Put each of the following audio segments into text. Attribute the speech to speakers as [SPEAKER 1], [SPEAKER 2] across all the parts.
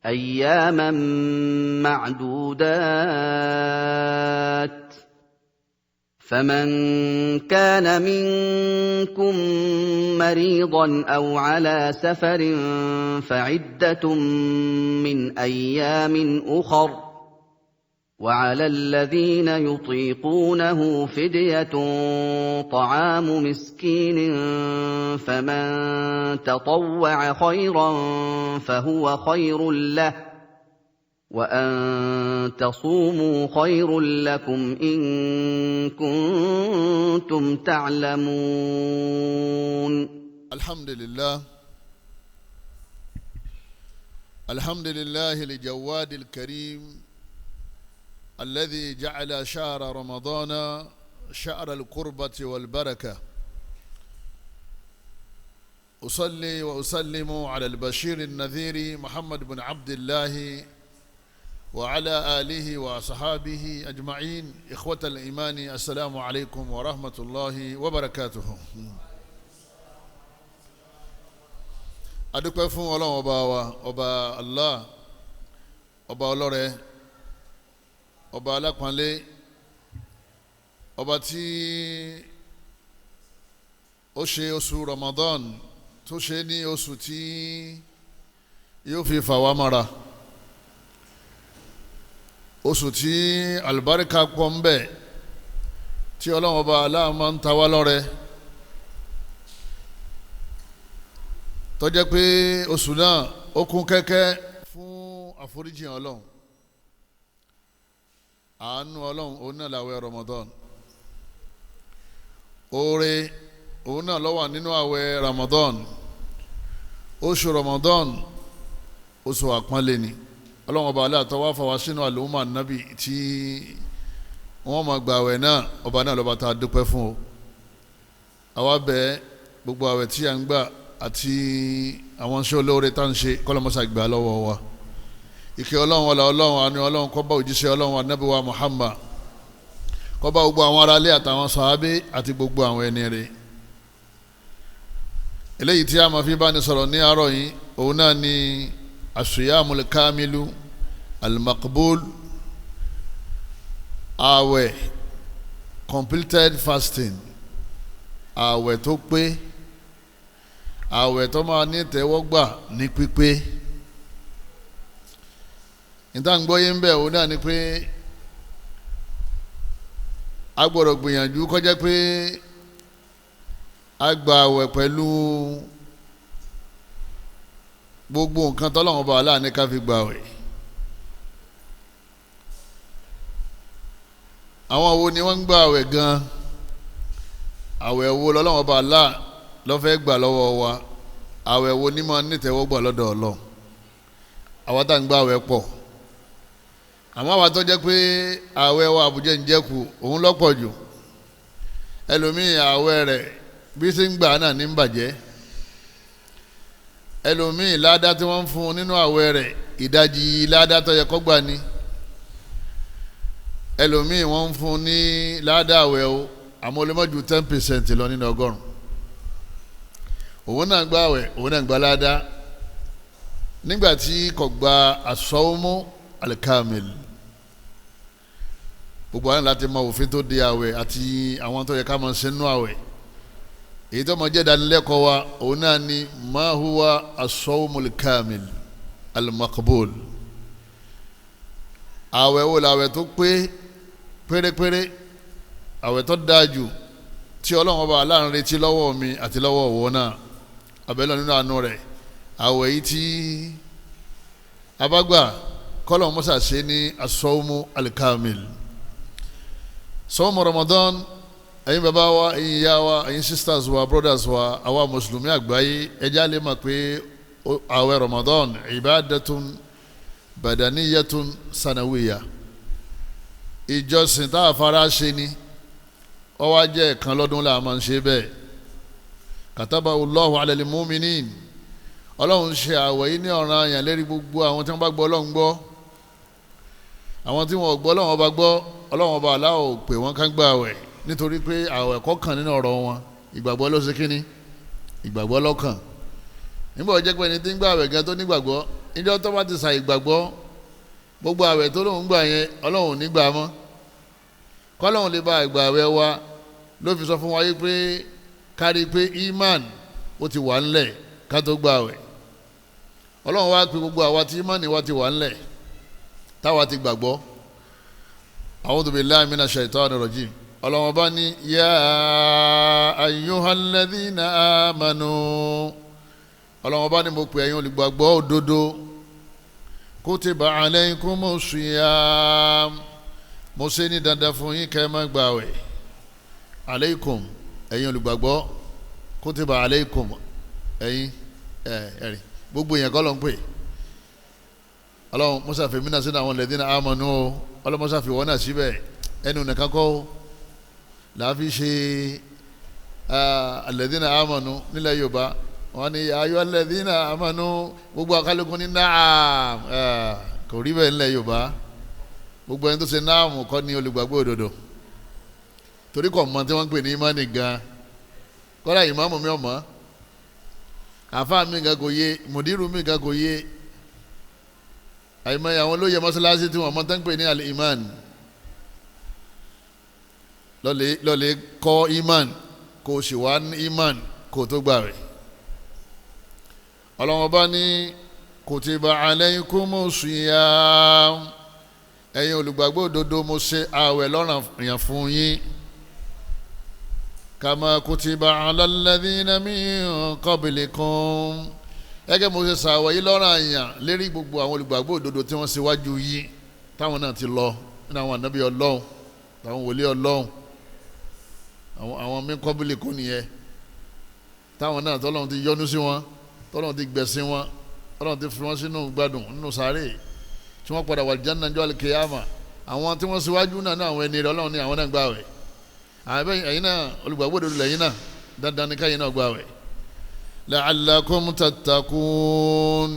[SPEAKER 1] أياما معدودات، فمن كان منكم مريضا أو على سفر فعدة من أيام أخر، وعلى الذين يطيقونه فدية طعام مسكين، فمن تطوع خيرا فهو خير له، وأن تصوموا خير لكم إن كنتم تعلمون.
[SPEAKER 2] الحمد لله، الحمد لله الجواد الكريم الذي جعل شهر رمضان شهر القربة والبركة. أصلي وأسلم على البشير النذير محمد بن عبد الله وعلى آله وصحابه أجمعين. إخوة الإيمان، السلام عليكم ورحمة الله وبركاته. Adúpẹ́ fún Ọlọ́run ọba wa, ọba Allah, ọba ọlọ́rẹ, ọba alápọ̀nlé, ọba tí ó ṣe oṣù Ramadan tó ṣe ní oṣù tí yóò fi fà wá mọ́ra, oṣù tí àlùbáríkà pọ̀ ń bẹ, tí Ọlọ́run ọba Allah máa ń ta wá lọ́rẹ, tó jẹ́ pé oṣù náà ó kún kẹ́kẹ́ fún àforíjì Ọlọ́run, àánú Ọlọ́run. Òun náà làwẹ̀ Ramadan, oore òun náà ló wà nínú àwẹ̀ Ramadan. Oṣù Ramadan oṣù àpọ́nlé ni. Ọlọ́run ọba aláàtọ̀ wá fà wá sínú àlùmọ́ ànábì tí wọ́n máa gba àwẹ̀ náà, ọba náà lọ́ba tá a dúpẹ́ fún o. Àwa bẹ̀ gbogbo àwẹ̀ tí a ń gbà àti àwọn iṣẹ́ olóore tá à ń ṣe, kọ́lọ́mọ́sá gbà lọ́wọ́ wa. Ìkẹ́ Ọlọ́run, ọlá Ọlọ́run, àánú Ọlọ́run kó bá òjíṣẹ́ Ọlọ́run ànábì wa Muhammad, kó bá gbogbo àwọn aráalé àtàwọn sàábé àti gbogbo àwọn ẹni rẹ̀. Eléyìí tí a máa fi bá ní sọ̀rọ̀ ní àárọ̀ yìí, òun náà ni asuyamul kamilu al-maqbul, ààwẹ̀ completed fasting, ààwẹ̀ tó pé, ààwẹ̀ tó máa ní tẹ́wọ́gbà ní pípé. Níta ń gbọ́ yé ń bẹ̀, òun náà ni pé a gbọ́dọ̀ gbìyànjú kó jẹ́ pé a gba ààwẹ̀ pẹ̀lú gbogbo nǹkan tọ́lọ́run ọba Allah ní ká fi gba ààwẹ̀. Àwọn wo ni wọ́n ń gba ààwẹ̀ gan? Ààwẹ̀ wo lọ́lọ́run ọba Allah ló fẹ́ gbà lọ́wọ́ wa? Ààwẹ̀ wo ni máa ní tẹ́wọ́gbà lọ́dọ̀ Ọlọ́run? Àwa tá à ń gba ààwẹ̀ pọ̀, àmọ́ àwa tó jẹ́ pé ààwẹ̀ wa àbújá ń jẹ́kù òun lọ́pọ̀ jù. Ẹlòmíì ààwẹ̀ rẹ̀ bí ṣe ń gbà náà ní ń bàjẹ́. Ẹlòmíì ládá tí wọ́n ń fún un nínú ààwẹ̀ rẹ̀, ìdajì ládá tó yẹ kó gbà ni. Ẹlòmíì wọ́n ń fún un ní ládá ààwẹ̀ o, àmọ́ ó lè má ju 10% lọ nínú 100. Òun náà gba ààwẹ̀, òun náà gba ládá nígbà tí kò gba asọ́wọ́mú alikamil. Gbogbo àwọn láti mọ òfin tó di àwẹ̀ àti àwọn tó yẹ ká máa ṣe nínú àwẹ̀. Èyí tó máa jẹ́ ìdánilẹ́kọ̀ọ́ wa, òun náà ni ma huwa as-sawmul kamil al-maqbul. Àwẹ̀ wo làwẹ̀ tó pé pérépéré, àwẹ̀ tó dáa jù tí Ọlọ́run ọba Allah ń retí lọ́wọ́ mi àti lọ́wọ́ òwò náà. Abẹ́lẹ́ nínú àánú rẹ̀, àwẹ̀ yìí tí abágbà kọ́lọ̀ mọ́sá ṣe ní asọ́wọ́mú alikamil. Sọ́wọ́mù Ramadan, ẹ̀yin bàbá wa, ẹ̀yin ìyá wa, ẹ̀yin sisters wa, brothers wa, àwa mùsùlùmí àgbáyé, ẹjá lè mọ̀ pé àwẹ̀ Ramadan ibadatun badaniyatun sanawiya, ìjọsìn tá a fara ṣe ni, ó wá jẹ́ ẹ̀kan lọ́dún la máa ń ṣe bẹ́ẹ̀. Kataba Allahu ala al-mu'minin, Ọlọ́run ṣe àwẹ̀ yìí ní ọ̀ràn àyàn lérí gbogbo àwọn tí wọ́n bá gbọ́ Ọlọ́run gbọ́. Àwọn tí wọ́n gbọ́ Ọlọ́run ọba gbọ́, Ọlọ́run ọba aláwọ̀ pè wọ́n kán gba àwẹ̀, nítorí pé àwẹ̀ kọ́kàn nínú ọ̀rọ̀ wọn, ìgbàgbọ́ ló ṣe kínní, ìgbàgbọ́ lọ́kàn. Nígbà ó jẹ́ pé ẹni tí ń gbà àwẹ̀ gan tó nígbàgbọ́, níjọ́ tó bá ti ṣàì gbàgbọ́, gbogbo àwẹ̀ tó lóun gbà yẹn Ọlọ́run ò ní gbà mọ́. Kọ́lọ́run lè ba àgbà àwẹ̀ wa ló fi sọ fún wa yìí pé kárí pé iman ó ti wà ńlẹ̀ ká tó gbà àwẹ̀. Ọlọ́run wá pé gbogbo àwa tí iman wa ti wà ńlẹ̀ táwa ti gbàgbọ́. A'udhu billahi minash shaitani rajim. Ọlọ́run bá ní yá ayyuhalladhina amanu. Ọlọ́run bá ní mo pè ẹ̀yin olùgbàgbọ́ òdodo, kutiba alaykumus siyam, mo ṣe ní dandan fún yín kẹ́ ẹ má gbààwẹ̀. Alaykum, ẹ̀yin olùgbàgbọ́, kutiba alaykum, ẹ̀yin ẹ̀rìn gbogbo yẹn kọ́ ló ń pè. Ọlọ́run musa fi mí náà sínú àwọn alladhina amanu o, Ọlọ́run musa fi wọ́n náà síbẹ̀, ẹnu nìkan kọ́ o làá fi ṣe alladhina amanu nílẹ̀ Yorùbá. Wọ́n ní ayọ́ alladhina amanu, gbogbo akálukú ní naam, kò rí bẹ́ẹ̀ nílẹ̀ Yorùbá. Gbogbo ẹni tó ṣe naam kọ́ ní olùgbàgbọ́ òdodo, torí kò mọ tí wọ́n ń pè ní imani gan. Kọ́lá ìmáàmù mi ò mọ̀, àfa mi gan kò yé, mùdírù mi gan kò yé, àyìnbáyé àwọn olóyè mọ́sálásí tí wọ́n mọ̀ tán ń pè ní al-iman. Lọ́lẹ̀ kọ́ iman, kò sì wá ní iman kò tó gbà rẹ̀. Ọlọ́run bá ní kutiba alaykumus siyam, ẹ̀yin olùgbàgbọ́ òdodo mo ṣe ààwẹ̀ lọ́ranyàn fún yín, kama kutiba ala alladhina min qablikum, gẹ́gẹ́ mo ṣe ṣàwẹ̀ yìí lọ́ranyàn lérí gbogbo àwọn olùgbàgbọ́ òdodo tí wọ́n ṣíwájú yín, táwọn náà ti lọ nínú àwọn ànábì Ọlọ́run, táwọn wòlíì Ọlọ́run, àwọn min qablikum nìyẹn, táwọn náà tọ́lọ́run ti yọ́nú sí wọn, tọ́lọ́run ti gbẹ̀sìn wọn, tọ́lọ́run ti fi wọn sínú gbádùn nínú sáré, tí wọ́n padà wà Jánnà jọ́ àlùkìyámà. Àwọn tí wọ́n síwájú náà náà àwọn ẹni rẹ̀ Ọlọ́run ní àwọn náà gbààwẹ̀. Ẹ̀yin náà olùgbàgbọ́ òdodo lẹ́yìn náà, dandan ní káyìn náà gbààwẹ̀. La'allakum tattaqun,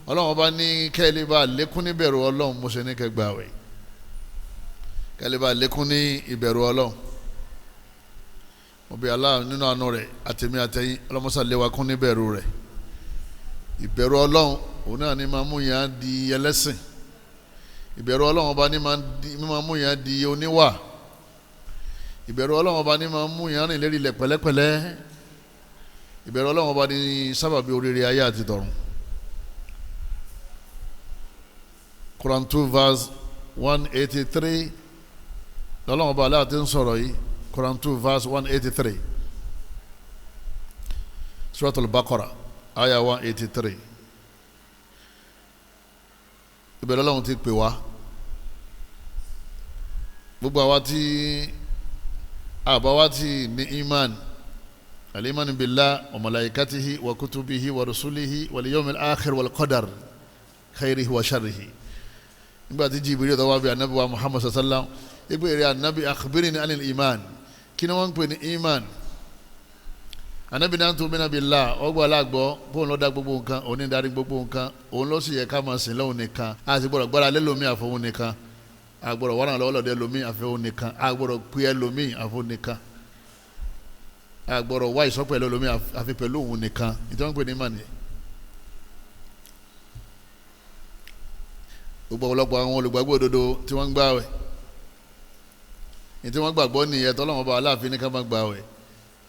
[SPEAKER 2] Ọlọ́run bá ní kẹ́lẹ́ bá lékún ní ìbẹ̀rù Ọlọ́run, mo ṣe ní kẹ́ gbààwẹ̀, kẹ́lẹ́ bá lékún ní ìbẹ̀rù Ọlọ́run. Mo bẹ̀ Allah nínú àánú rẹ̀ àtẹ̀mí àtẹ̀yìn, ọlọ́mọṣà lé wa kún ní ìbẹ̀rù rẹ̀. Ìbẹ̀rù Ọlọ́run òun náà ní máa mú yàn di ẹlẹ́sìn. Ìbẹ̀rù Ọlọ́run ọba ní máa mú yàn di oníwà. Ìbẹ̀rù Ọlọ́run ọba ní máa mú yàn rìn lérí ilẹ̀ pẹ̀lẹ́pẹ̀lẹ́. Ìbẹ̀rù Ọlọ́run ọba ní sábàbí oríire ayé àti tọ̀run. Quran 2 verse 183 lọ́lọ́run ọba aláàtí ń sọ̀rọ̀ yìí. Quran 2 verse 183, Suratul Baqarah aya 183. Ìbẹ̀rù Ọlọ́run ti pè wá. Gbogbo àwa tí àbá wa ti ní iman, al-iman billah wa malaikatihi wa kutubihi wa rusulihi wal yawmil akhir wal qadar khairihi wa sharrihi. Nígbà tí Jibril tó wá bí anabi wa Muhammad sallam, ìgbé rẹ̀ anabi akhbirni anil iman, kí ni wọ́n ń pè ní iman? Anabi náà tó mìíràn billah, ọgbà aláàgbọ́ bóun ló dá gbogbo nǹkan, òun ní darí gbogbo nǹkan, òun ló sì yẹ ká máa sìn lóhun nìkan, a sì gbọ́dọ̀ gbára lé lómi àfọwọ́n nìkan, a gbọ́dọ̀ wàrà lọ́wọ́ lọ́dẹ lómi àfọwọ́n nìkan, a gbọ́dọ̀ pé ẹ lómi àfọwọ́n nìkan, a gbọ́dọ̀ wá ìsọpẹ̀ lómi àfi pẹ̀lú òun nìkan. Ìtọ́ ń pè ní màní. Gbogbo ọ̀pọ̀lọpọ̀ àwọn olùgbàgbọ́ òdodo tí wọ́n ń gbààwẹ̀, ní tí wọ́n gbàgbọ́ nìyẹn tọ́lọ́mọba Aláàfin ní ká máa gbààwẹ̀.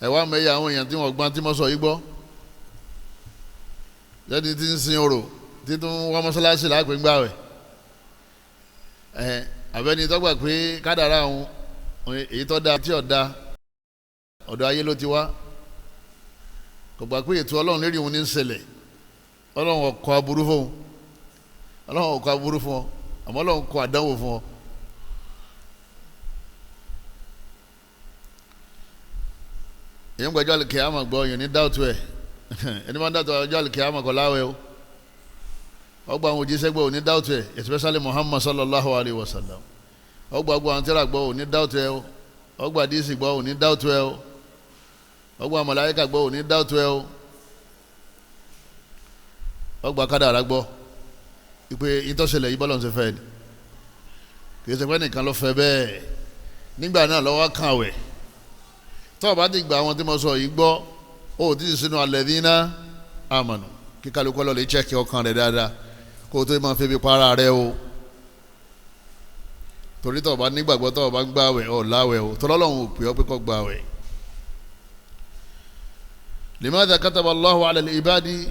[SPEAKER 2] Ẹ wá mẹ́yà àwọn èèyàn tí wọ́n gbọ́n tí mo sọ yìí gbọ́, lẹ́ni tí ń sin orò tí tó ń wá mọ́sálásí láàpẹ́ ń gbààwẹ̀. Ẹ̀ àbẹ́ni tó gbà pé kádàrá òun èyí tó da tí ò da ọ̀dọ̀ ayé ló ti wá, kò gbà pé ètò Ọlọ́run lérí òun ní ń ṣẹlẹ̀. Ọlọ́run ò kọ aburú fún òun, Ọlọ́run ò kọ aburú fún ọ, àmọ́ Ọlọ́run kọ àdánwò fún ọ. Èyí ń gbàjọ́ àlùkìyámà gbọ́, èyàn ní dáàtú ẹ̀. Ẹni máa ń dáàtú ọjọ́ àlùkìyámà kọ́ láwẹ̀ o. Ọgbà àwọn òjíṣẹ́ gbọ́ ò ní dáàtú ẹ̀, especially Muhammad sallallahu alayhi wa sallam. Ọgbà gbọ́ àwọn tírà gbọ́ ò ní dáàtú ẹ̀ o. Ọgbà díìsì gbọ́ ò ní dáàtú ẹ̀ o. Ọgbà màláíkà gbọ́ ò ní dáàtú ẹ̀ o. Ọgbà kádàrá gbọ́ ìpè ìtọ́sẹ̀lẹ̀ yìí bọ́lọ̀ ń ṣe fẹ́ ni, kì í ṣe pé nìkan ló fẹ́ bẹ́ẹ̀. Nígbà náà lọ́wọ́ kàn wẹ̀. Tọ́ ọba ti gba àwọn tí mo sọ yìí gbọ́, ó ti sínú alladhina amanu. Kí kálukú lọ lè chẹ́kì ọkàn rẹ̀ dáadáa kó o tó máa fi bí para rẹ o. Torí tó o bá nígbàgbọ́ tó o bá ń gbààwẹ̀ ọ̀ láwẹ̀ o, tọ́lọ́lọ́hún ò pè ọ́ pé kó gbààwẹ̀. Limadha kataba Allahu ala al-ibadi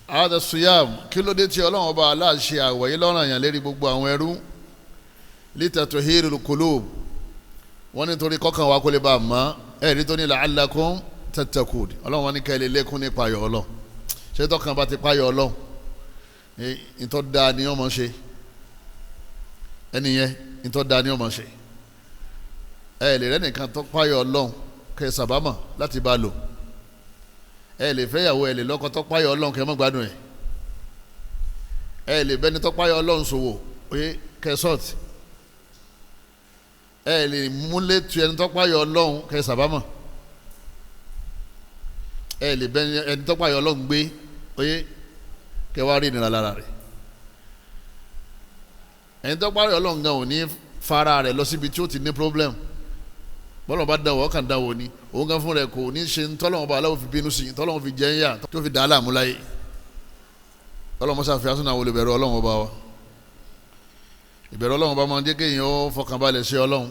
[SPEAKER 2] hadha siyam, kí ló dé tí Ọlọ́run ọba Allah ṣe àwẹ̀ yìí lọ́ranyàn lérí gbogbo àwọn ẹrú? Litatuhiril qulub, wọ́n ní torí kọ́kàn wa kó lè bá a mọ́ ẹ̀rí tó ní la'allakum tattaqun. Ọlọ́run wọn ní ká ẹ lè lékún nípa ayọ̀ Ọlọ́run. Ṣé tọkàn bá ti payọ̀ Ọlọ́run, ìtọ́ da ni ọmọ ṣe ẹni yẹn, ìtọ́ da ni ọmọ ṣe. Ẹ lè rẹ́ nìkan tó payọ̀ Ọlọ́run kẹ́ ẹ sàbámọ̀ láti bá a lò. Ẹ lè fẹ́yàwó, ẹ lè lọ́kọ tó payọ̀ Ọlọ́run kẹ́ ẹ má gbádùn ẹ̀. Ẹ lè bẹ́ni tó payọ̀ Ọlọ́run ṣòwò oye kẹ́ ẹ sọ́ọ̀tì. Ẹ lè múlẹ̀ tu ẹni tó payọ̀ Ọlọ́run kẹ́ ẹ sàbámọ̀. Ẹ lè bẹ́ni ẹni tó payọ̀ Ọlọ́run gbé oye kẹ́ wá rí ìnira lára rẹ̀. Ẹni tó payọ̀ Ọlọ́run gan ò ní fara rẹ̀ lọ síbi tí ó ti ní problem. Bọ́lá bá dáwọ́ ọkàn dáwọ́ ni òun gan fún rẹ̀ kò ní ṣe ntọ́lọ́wọ́n bá aláwọ̀ fi bínú sí ntọ́lọ́wọ́n fi jẹ́ ń yà tó fi dà á láàmú láyé. Ọlọ́run mọ́sá fi asúnà wọlé bẹ̀rù Ọlọ́run ọba wa. Ìbẹ̀rù Ọlọ́run ọba máa ń jẹ́ kéèyàn ó fọkànbalẹ̀ sí Ọlọ́run.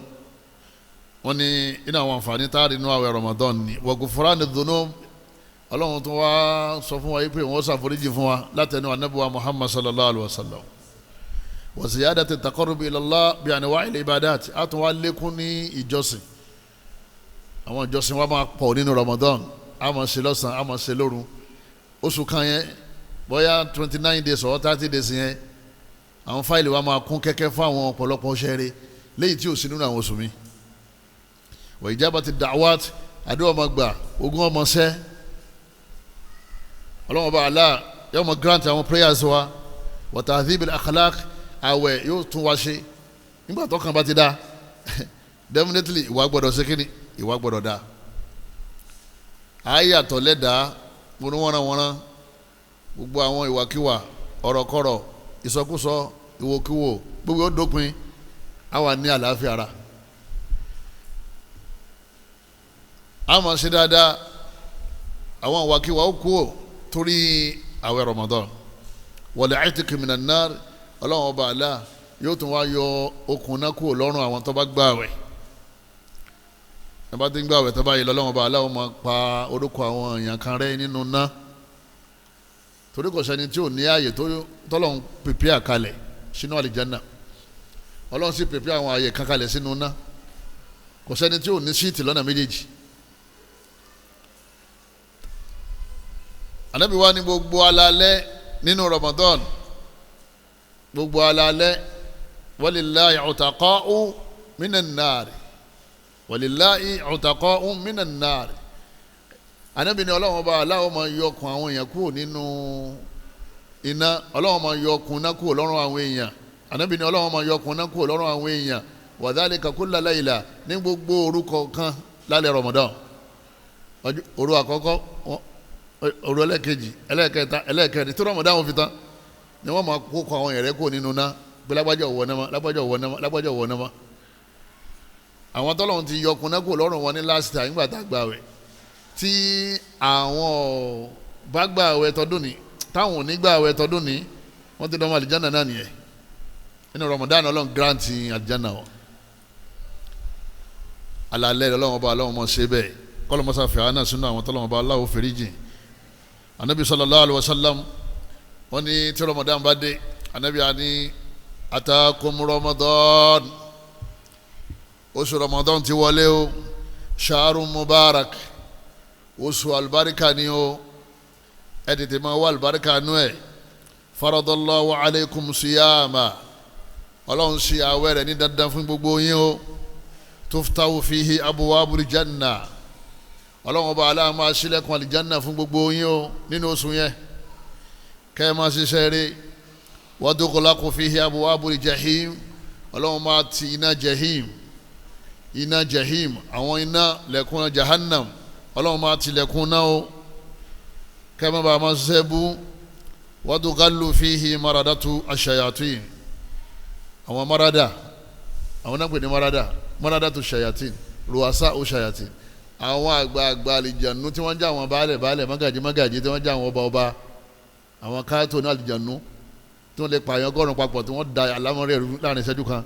[SPEAKER 2] Wọ́n ní iná àwọn àǹfààní táàrí inú àwẹ̀ Ramadan ni wa gufrani dhunub. Ọlọ́run tó wá sọ fún wa yìí pé wọ́n ṣàforíjì fún wa látẹnu Ànábì wa Muhammad sallallahu alayhi wa sallam. Wa ziyadati taqarrub ila Allah bi anwa'il ibadat, á tún wá lékún ní ìjọsìn. Àwọn ìjọsìn wa máa pọ̀ nínú Ramadan, a máa ṣe lọ́sàn-án, a máa ṣe lóru. Oṣù kan yẹn bóyá 29 days or 30 days yẹn, àwọn fáìlì wa máa kún kẹ́kẹ́ fún àwọn ọ̀pọ̀lọpọ̀ ṣẹ́ẹ̀rẹ́ léyìí tí ò sí nínú àwọn oṣù mi. Wa ijabati da'wat, àdúrà ọmọ gbà, ogún ọmọ ṣẹ́. Ọlọ́wọ́n bá Allah yóò máa grant àwọn prayers wa. Wa tahdhib al-akhlaq, àwẹ̀ yóò tún wa ṣe nígbà tó kàn bá ti dá. Definitely ìwà gbọ́dọ̀ ṣe kíni, ìwà gbọ́dọ̀ dá. Ayé àtọ̀lẹ́dá wọ́nwọ́nwọ́n, gbogbo àwọn ìwàkiwà, ọ̀rọ̀kọ̀rọ̀, ìsọkúsọ, ìwòkiwò, gbogbo ó dópin, á wà ní àlàáfíà ara. A máa ṣe dáadáa, àwọn ìwàkiwà ó kú ò torí àwẹ̀ Ramadan. Wal i'tiq minan nar, Ọlọ́run ọba àlá yóò tún wá yọ okùn náà kúrò lọ́rùn àwọn tó bá gbààwẹ̀. Ẹ bá ti ń gbààwẹ̀ tó bá yìí lọ́lọ́run ọba àlá ó máa pa orúkọ àwọn èèyàn kan rẹ́ nínú ná, torí kò sẹ́ni tí ò ní ààyè tọ́lọ́run pèpè àkàlẹ̀ sínú àlìjánà. Ọlọ́run sì pèpè àwọn ààyè kan kalẹ̀ sínú ná, kò sẹ́ni tí ò ní síìtì lọ́nà méjèèjì. Ànábì wa ní gbogbo alalẹ́ nínú Ramadan, gbogbo alalẹ́, walillahi utaqa'u minan nar, walillahi utaqa'u minan nar. Ànábì ní Ọlọ́run ọba aláwọ̀ máa yọ ọkùn àwọn èèyàn kúrò nínú iná, Ọlọ́run máa yọ ọkùn náà kúrò lọ́rùn àwọn èèyàn. Ànábì ní Ọlọ́run máa yọ ọkùn náà kúrò lọ́rùn àwọn èèyàn. Wa dhalika kulla layla, ní gbogbo òru kọ̀ọ̀kan lálẹ́ Ramadan. Òru àkọ́kọ́, òru ẹlẹ́ẹ̀kejì, ẹlẹ́ẹ̀kẹta, ẹlẹ́ẹ̀kẹrin tí Ramadan wọn fi tán ni wọ́n máa kó kọ àwọn èèyàn rẹ̀ kúrò nínú iná pé lágbájá ò wọ náà mọ́, lágbájá ò wọ náà mọ́, lágbájá ò wọ náà mọ́. Àwọn tọ́lọ́run ti yọ ọkùn náà kúrò lọ́rùn wọn ní last time nígbà tá a gbààwẹ̀, tí àwọn bá gbààwẹ̀ tọdún ní, táwọn ò ní gbààwẹ̀ tọdún ní, wọ́n ti dánwò àlìjáná náà nìyẹn. Nínú Ramadan Ọlọ́run grant àlìjáná wọn. Alalẹ́ Ọlọ́run ọba Ọlọ́run mọ̀ ṣe bẹ́ẹ̀, kọ́lọ́mọ́sá fìhà náà sínú àwọn tọ́lọ́run ọba Aláwọ̀ fèrèjì. Anabi sallallahu alayhi wa sallam wọ́n ní tí Ramadan bá dé, anabi àní atakum Ramadan, oṣù Ramadan ti wọlé o, shahrun mubarak, oṣù alibarika ni o, ẹ tètè máa wá alibarika nú ẹ. Faradallahu alaykum siyama, Ọlọ́run ṣe àwẹ̀ rẹ̀ ní dandan fún gbogbo yín o. Tuftahu fihi abwabul janna, Ọlọ́run ọba aláà máa ṣílẹ̀kùn àlìjánná fún gbogbo yín o nínú oṣù yẹn, kẹ́ ẹ máa ṣiṣẹ́ rí. Wa tughlaqu fihi abwabul jahim, Ọlọ́run máa ti iná jahim, iná jahim, àwọn iná lẹ̀kùn jahannam, Ọlọ́run máa ti lẹ̀kùn náà o, kẹ́ ẹ má bàa máa ṣiṣẹ́ bú. Wa tughallu fihi maradatu ash-shayatin, àwọn marada, àwọn náà pè ní marada, maradatu shayatin, ruwasa o shayatin, àwọn àgbààgbà àlìjànú tí wọ́n já àwọn baálẹ̀ baálẹ̀, mágàjí mágàjí, tí wọ́n já àwọn ọba ọba, Àwọn káàtó ní àlìjànú tí wọ́n lè pààyàn 100 papọ̀ tí wọ́n da àlámọ́rẹ́ ẹ̀rú láàrin ìṣẹ́jú kan.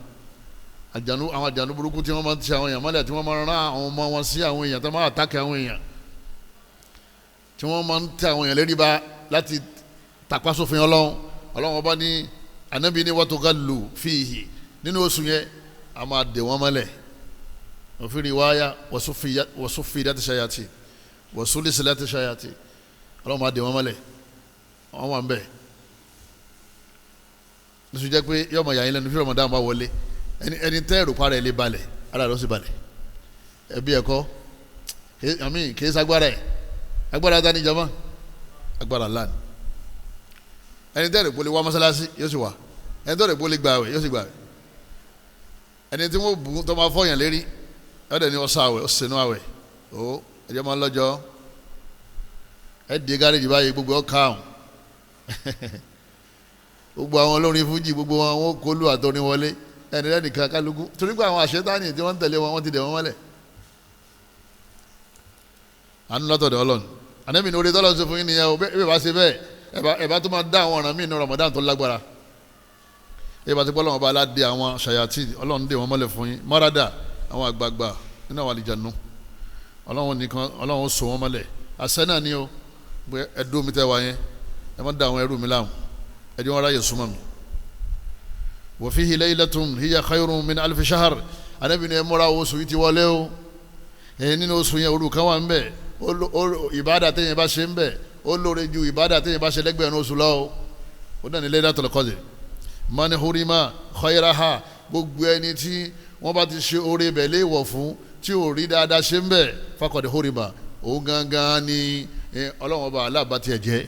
[SPEAKER 2] Àjànú, àwọn àjànú burúkú tí wọ́n máa ń ti àwọn èèyàn mọ́lẹ̀, tí wọ́n máa ń rán àwọn ọmọ wọn sí àwọn èèyàn, tí wọ́n máa àtàkì àwọn èèyàn, tí wọ́n máa ń tẹ àwọn èèyàn lérí ba láti tàpá sófin Ọlọ́run. Ọlọ́run ọba ní Ànábì ní watugallu fihi, nínú oṣù yẹn a máa dè wọ́n mọ́lẹ̀. Òfin riwaya wasuffidati shayati wasulisilati shayati, Ọlọ́run máa dè wọ́n mọ́lẹ̀, wọ́n wà ń bẹ̀. Nítorí jẹ́ pé yọ̀ọ́ mọ̀ yà yín lẹ́nu fí Ramadan bá wọlé, ẹni tẹ́ ẹ̀rù para ẹ̀ lè balẹ̀, ara rẹ̀ ó sì balẹ̀. Ẹbí ẹ̀kọ́ àmì kì í sagbára ẹ̀, agbára ta ni jama, agbára lan. Ẹni tẹ́ ẹ̀rù poli wá mọ́sálásí yóò sì wá, ẹni tẹ́ ẹ̀rù poli gbààwẹ̀ yóò sì gbààwẹ̀. Ẹni tí wọ́n bù tó máa fọyàn lérí ọ̀dẹ̀ ni ọ̀sà àwẹ̀ ọ̀sẹ̀nu àwẹ̀ ó ẹ̀jẹ̀ máa ń lọ́jọ́ ẹ̀ dé gáréjì báyìí gbogbo ọ̀ka àwọn gbogbo àwọn olórin fújì gbogbo wọn wọn kó lù àtọrin wọlé ẹni lẹ́nìkan kálukú, torí pé àwọn àṣetáni tí wọ́n ń tẹ̀lé wọn wọ́n ti dẹ̀ wọ́n mọ́lẹ̀. Àánú látọ̀dọ̀ Ọlọ́run. Ànábì ní orí tọ́lọ́run ṣe fún yín nìyẹn o. Bẹ́ẹ̀ bá ṣe bẹ́ẹ̀ ẹ bá tó máa dá àwọn ọ̀ràn míì ní Ramadan tó lágbára. Ẹ bá ti gbọ́ Ọlọ́run ọba aládé àwọn ṣàyàtì Ọlọ́run dè wọ́n mọ́lẹ̀ fún yín. Mọ́rádà àwọn àgbààgbà nínú àwọn àlìjànú Ọlọ́run nìkan Ọlọ́run so wọ́n mọ́lẹ̀. Àṣẹ náà ni o, ẹ dúró mi tẹ́ wa yẹn, ẹ má da àwọn ẹrú mi láàmú, ẹ jẹ́ wọn ráyè súnmọ́ mi. Wa fihi laylatun hiya khayrun min alfi shahr. Ànábì ní ẹ múra oṣù yìí ti wọlé o. Ẹ̀yin nínú oṣù yẹn òru kan wà ń bẹ̀, ìbádà téèyàn bá ṣe ń bẹ̀ ó lóore ju ìbádà téèyàn bá ṣe lẹ́gbẹ̀rún oṣù lọ o. Ó dàn ní Laylatul Qadr. Man hurima khayraha, gbogbo ẹni tí wọ́n bá ti ṣe oore bẹ̀ léèwọ̀ fún tí ò rí dáadáa ṣe ń bẹ̀, faqad hurima, òun gangan ni Ọlọ́run ọba aláàbá tiẹ̀ jẹ́.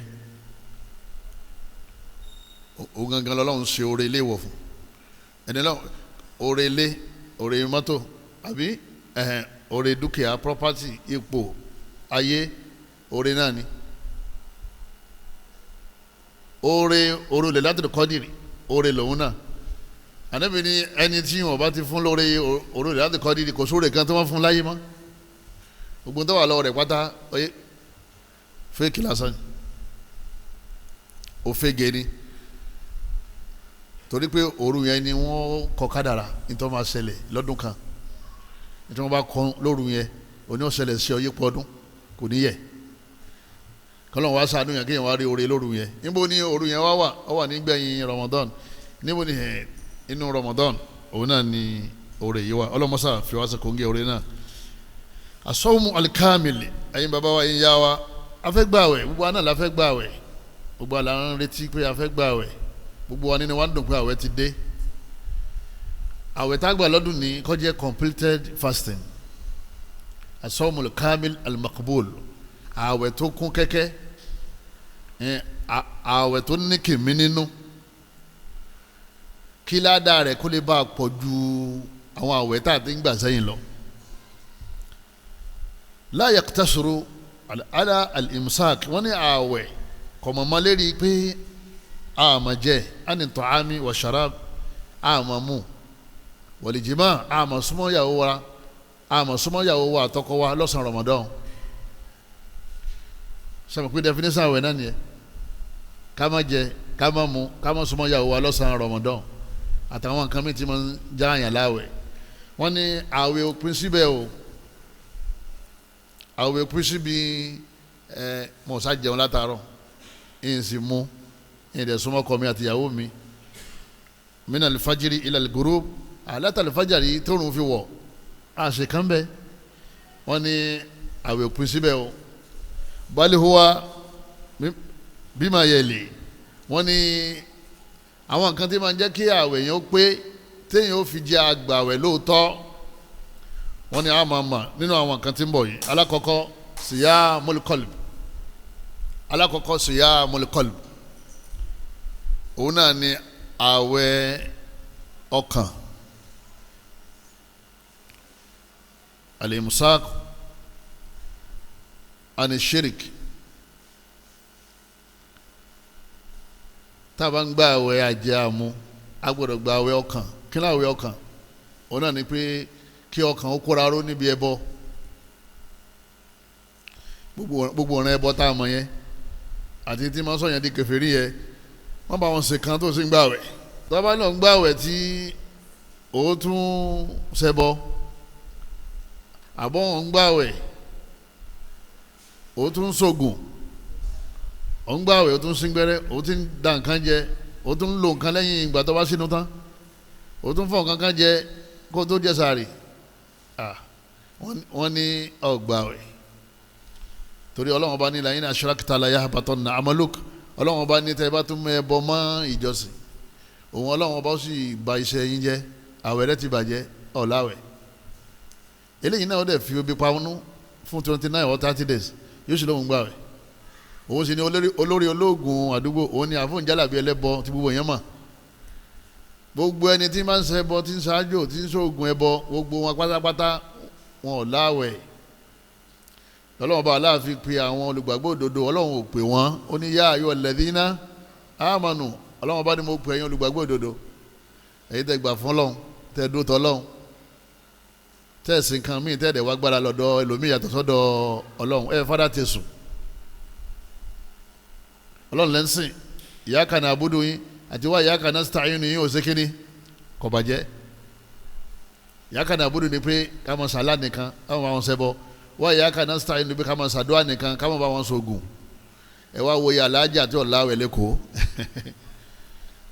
[SPEAKER 2] Òun gangan lọ́lọ́run ṣe oore léèwọ̀ fún ẹni lọ, oore ilé, oore mọ́tò, àbí oore dúkìá, property, ipò ayé, oore náà ni. Oore oore Laylatul Qadr, oore lòun náà. Ànábì ní ẹni tí wọn bá ti fún lóore oore Laylatul Qadr, kò sóore kan tí wọ́n fún láyé mọ́. Gbogbo tó wà lọ́wọ́ rẹ̀ pátá oyè fẹ́ẹ̀kì lásán ni, òfégè ni. Torí pé òru yẹn ni wọ́n kọ kádàrá nítorí wọ́n máa ṣẹlẹ̀ lọ́dún kan, nítorí wọ́n bá kọ lóru yẹn òní ó ṣẹlẹ̀ sí ọ yípo ọdún kò ní yẹ. Kọ́lọ́n wá ṣàánú yẹn kéèyàn wá rí oore lóru yẹn. Níbo ni òru yẹn wá wà? Ó wà nígbẹ̀yìn Ramadan. Níbo ni inú Ramadan òun náà ni oore yìí wà. Ọlọ́mọṣà fi wá sí kóńgé oore náà. Asọ́wọ́mù alikamili, ẹ̀yin bàbá wa, ẹ̀yin yá wa, a fẹ́ gbààwẹ̀, gbogbo wa náà la fẹ́ gbààwẹ̀, gbogbo wa la ń retí pé a fẹ́ gbààwẹ̀, gbogbo wa nínú wa ń dùn pé àwẹ̀ ti dé. Àwẹ̀ tá a gbà lọ́dún ní kó jẹ́ completed fasting, asọ́wọ́mù kamil alimakubul, àwẹ̀ tó kún kẹ́kẹ́, àwẹ̀ tó ní kìmí nínú, kí ládàá rẹ̀ kó lè bá a pọ̀ ju àwọn àwẹ̀ tá a ti ń gbà sẹ́yìn lọ. La yaqtasiru ala al-imsak, wọ́n ní àwẹ̀ kọ̀mọ̀mọ́ lérí pé àmà jẹ àni ta'ami wa sharab, àmà mu wal jima, àmà súnmọ́ yàwó wa, àmà súnmọ́ yàwó wa àtọkọ wa lọ́sàn-án Ramadan. Sọ̀rọ̀ pé definition àwẹ̀ náà nìyẹn, ká má jẹ, ká má mu, ká má súnmọ́ yàwó wa lọ́sàn-án Ramadan àtàwọn nǹkan mìíràn tí wọ́n ń já àyàn láwẹ̀. Wọ́n ní àwẹ̀ òpin síbẹ̀ o, àwẹ̀ òpin síbi ẹ mọ̀ sá jẹun látàárọ̀, ìyìn sì mú, ìyìn dẹ̀ súnmọ́ ọkọ mi àti ìyàwó mi, mina alifajiri ila al-ghurub, àlátà alifajiri tóorùn fi wọ̀ àṣẹ kan bẹ́ẹ̀. Wọ́n ní àwẹ̀ òpin síbẹ̀ o. Bal huwa bima yẹlì, wọ́n ní àwọn nǹkan tí máa ń jẹ́ kí àwẹ̀ yẹn ó pé téèyàn ó fi jẹ́ àgbàwẹ̀ lóòótọ́, wọ́n ní àmọ́ àmọ́ nínú àwọn nǹkan tí ń bọ̀ yìí. Alákọ̀ọ́kọ́ siyamul qalb, alákọ̀ọ́kọ́ siyamul qalb, òun náà ni àwẹ̀ ọkàn, al-imsak ani shirik. Tá a bá ń gba àwẹ̀ àjẹ àmu, a gbọ́dọ̀ gba àwẹ̀ ọkàn. Kí ni àwẹ̀ ọkàn? Òun náà ni pé kí ọkàn ó kóra ró níbi ẹbọ, gbogbo ọ̀ràn ẹbọ tá a mọ̀ yẹn, àti tí máa sọ̀yàn di kèfèrí yẹ, wọ́n bá wọn ṣe kan tó sì ń gbàwẹ̀. Tó bá lọ ń gbàwẹ̀ tí ó tún ṣẹbọ, àbọ̀ ń gbàwẹ̀ ó tún ṣògùn, ó ń gbàwẹ̀ ó tún síngbẹ́rẹ́, ó tún da nǹkan jẹ, ó tún lo nǹkan lẹ́yìn ìgbà tó bá sínú tán, ó tún fọ nǹkan kan jẹ kó tó jẹ sààrì. Wọ́n ní ọgbàwẹ̀ torí Ọlọ́run bá ní la'in ashrakta la yahbatanna amaluk. Ọlọ́run bá ní tẹ́ ẹ bá tún mú ẹbọ mọ́ ìjọsìn, òun Ọlọ́run bá sì ba iṣẹ́ yín jẹ́, àwẹ̀ rẹ ti bàjẹ́, ọ̀làwẹ̀. Eléyìí náà ó dẹ̀ fi obi pamọ́ fún 29 or 30 days, yóò sì lóun gbàwẹ̀. Òun sì ni olórí ológun àdúgbò, òun ni àfọ̀njálàbí ẹlẹ́bọ tí gbogbo yẹn mọ̀. Gbogbo ẹni tí máa ń ṣe ẹbọ, tí ń ṣáájò, tí ń ṣoògùn ẹbọ, gbogbo wọn pátápátá wọn ò láwẹ̀. Ọlọ́run bá Aláàfin pe àwọn olùgbàgbọ́ òdodo, Ọlọ́run ò pè wọ́n, ó ní yá ayọ̀ alladhina amanu. Ọlọ́run bá ní mo pè ẹ̀yin olùgbàgbọ́ òdodo, ẹ̀yin tẹ́ gbà fún Ọlọ́run, tẹ́ dúró tọ́ Ọlọ́run, tẹ́ ẹ̀sìn kan míì, tẹ́ ẹ̀dẹ̀ wá gbára lọ́dọ̀ ẹlòmíì yàtọ̀ sọ́dọ̀ Ọlọ́run, ẹ̀ fádà ti sùn. Ọlọ́run lẹ́sìn, iyyaka na'budu yín àti wá iyyaka nasta'inu yín ò ṣe kíní kò bàjẹ́. Iyyaka na'budu ni pé ká máa ṣàlá nìkan, ká máa bá wọn ṣẹbọ. Wá iyyaka nasta'inu ni pé ká máa ṣàdúrà nìkan, ká máa bá wọn ṣògùn. Ẹ wá wo iye aláàjì àti ọ̀làwẹ̀ lẹ́kọ̀ọ́.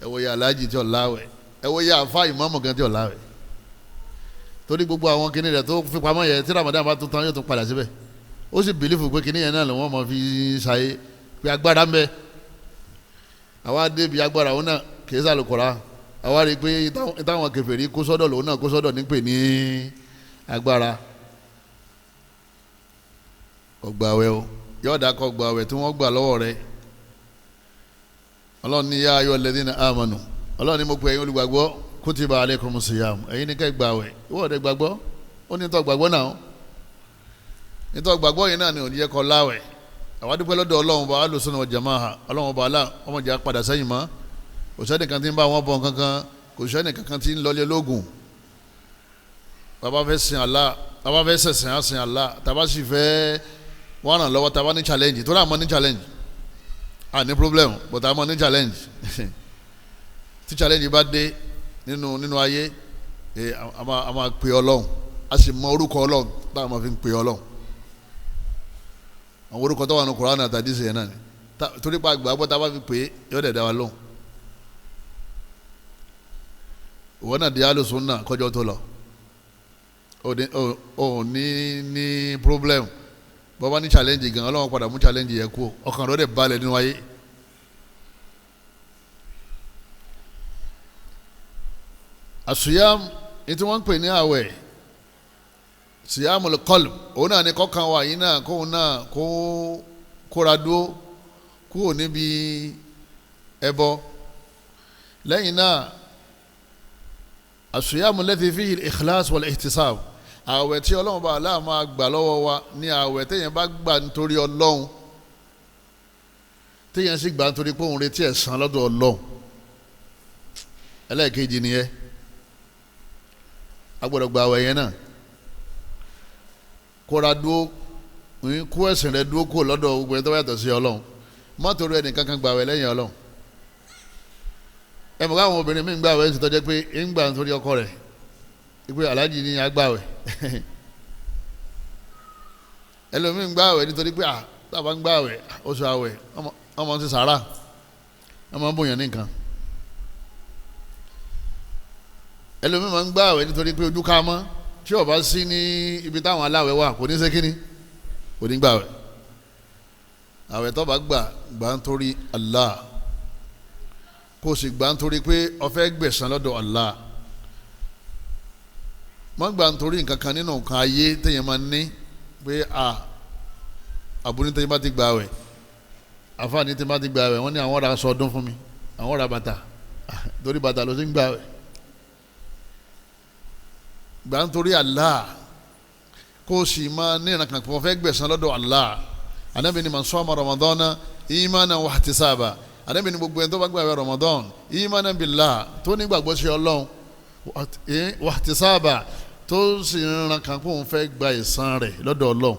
[SPEAKER 2] Ẹ wo iye aláàjì tí ọ̀làwẹ̀, ẹ wo iye àfa ìmáàmù gan tí ọ̀làwẹ̀. Torí gbogbo àwọn kinní rẹ̀ tó fi pamọ́ yẹn, tí Ramadan bá tún tán yóò tún padà síbẹ̀. Ó sì bìlífù pé kinní yẹn náà ló wọ́n máa fi ṣàyè pé agbára ń bẹ. Àwa débi agbára òun náà kì í sàlùkọ́ra. Àwa rí i pé táwọn kèfèrí kó sọ́dọ̀ lòun náà kó sọ́dọ̀ ní pè ní agbára. Ọgbàwẹ̀ o, yọ̀ọ̀dà kọ gbàwẹ̀ tí wọ́n gbà lọ́wọ́ rẹ̀. Ọlọ́run ní yá ayọ̀ alladhina amanu, Ọlọ́run ní mo pè ẹ̀yin olùgbàgbọ́, kutiba alaykumu siyam, ẹ̀yin ní ká gbàwẹ̀. Ìwọ ọ̀dẹ gbàgbọ́, ó ní tọ́ gbàgbọ́ náà, ní tọ́ gbàgbọ́ yìí náà ni òní yẹ kọ́ láwẹ̀. Àwa dúpẹ́ lọ́dọ̀ Ọlọ́run bá alùsùn wal jamaa, Ọlọ́run bá alá ọmọ ìjà padà sẹ́yìn mọ́. Kò sẹ́ni kan tí ń bá wọn bọ̀ kankan, kò sẹ́ni kankan tí ń lọlé lógun. Bàbá fẹ́ sin Allah, bàbá fẹ́ sẹ̀sìn á sin Allah, tàbá sì fẹ́ wọ́n ràn lọ́wọ́, tàbá ní challenge, tó rà mọ́ ní challenge, à ní problem, but àmọ́ ní challenge. Tí challenge bá dé nínú ayé, a máa pè Ọlọ́run, a sì mọ orúkọ Ọlọ́run tá a máa fi ń pè Ọlọ́run. Àwọn orúkọ tó wà ní Kùránì àti àdìsí yẹn náà ni torí pa àgbà bọ́ tá a bá fi pè é, yóò dẹ̀ dá wa lóhùn. Ìwọ náà di alùsùn náà kọjọ́ tó lọ, ò ní problem. Bọ́bá ní challenge gan, Ọlọ́run padà mú challenge yẹn kú, ọkàn rẹ̀ balẹ̀ nínú ayé. Àsùyàm ní tí wọ́n ń pè ní àwẹ̀, siyamul qalb, òun náà ní kọ́kàn wa yìí náà kóun náà kó kóra dúró kúrò níbi ẹbọ. Lẹ́yìn náà àsùyàmù lẹ́tí fihi al-ikhlas wal-ihtisab, àwẹ̀ tí Ọlọ́run bá Aláà máa gbà lọ́wọ́ wa ní àwẹ̀ téèyàn bá gbà nítorí Ọlọ́run, téèyàn sì gbà nítorí pé òun retí ẹ̀san lọ́dọ̀ Ọlọ́run. Ẹlẹ́ẹ̀kejì nìyẹn, a gbọ́dọ̀ gba àwẹ̀ yẹn náà, kóra dúó, kó ẹ̀sìn rẹ dúó kó lọ́dọ̀ gbogbo ẹni tó bá yàtọ̀ sí Ọlọ́run. Má torí ẹnìkan kan gba àwẹ̀ lẹ́yìn Ọlọ́run. Ẹ mọ̀ káwọn obìnrin mi ń gba àwẹ̀ ń sọtọ́jẹ́ pé ń gbà nítorí ọkọ rẹ̀, pé aláàjì ni agbáwẹ̀. Ẹlòmíì ń gbàwẹ̀ nítorí pé tábà ń gbàwẹ̀ oṣù àwẹ̀ ọmọ ti sàrà, ọmọ ń bòyàn ní nǹkan. Ẹlòmíì máa ń gbàwẹ̀ nítorí pé ojú ká mọ́, tí ó bá sí ní ibi táwọn aláwẹ̀ wà kò ní ṣe kíní, kò ní gbàwẹ̀. Àwẹ̀ tó bá gbà gbà nítorí Allah, kó o sì gbà nítorí pé ó fẹ́ gbẹ̀san lọ́dọ̀ Allah. Má gbà nítorí nǹkan kan nínú nǹkan ayé téèyàn máa ní pé a àbúrò téèyàn bá ti gbà wẹ̀, àfààní téèyàn bá ti gbà wẹ̀, wọ́n ní àwọn ra aṣọ ọdún fún mi, àwọn ra bàtà, torí bàtà ló ti ń gbà wẹ̀. Gbà nítorí Allah, kó o sì máa ní ìrànkàn kó o fẹ́ gbẹ̀san lọ́dọ̀ Allah. Ànábì ní man sama Ramadana imanan wa ihtisaba, Ànábì ní gbogbo ẹni tó bá gbà wẹ̀ Ramadan imanan billah, tó nígbàgbọ́ sí Ọlọ́run, wàtísáàbà, tó sì ń ran kan kó òun fẹ́ gba ẹ̀san rẹ̀ lọ́dọ̀ Ọlọ́run.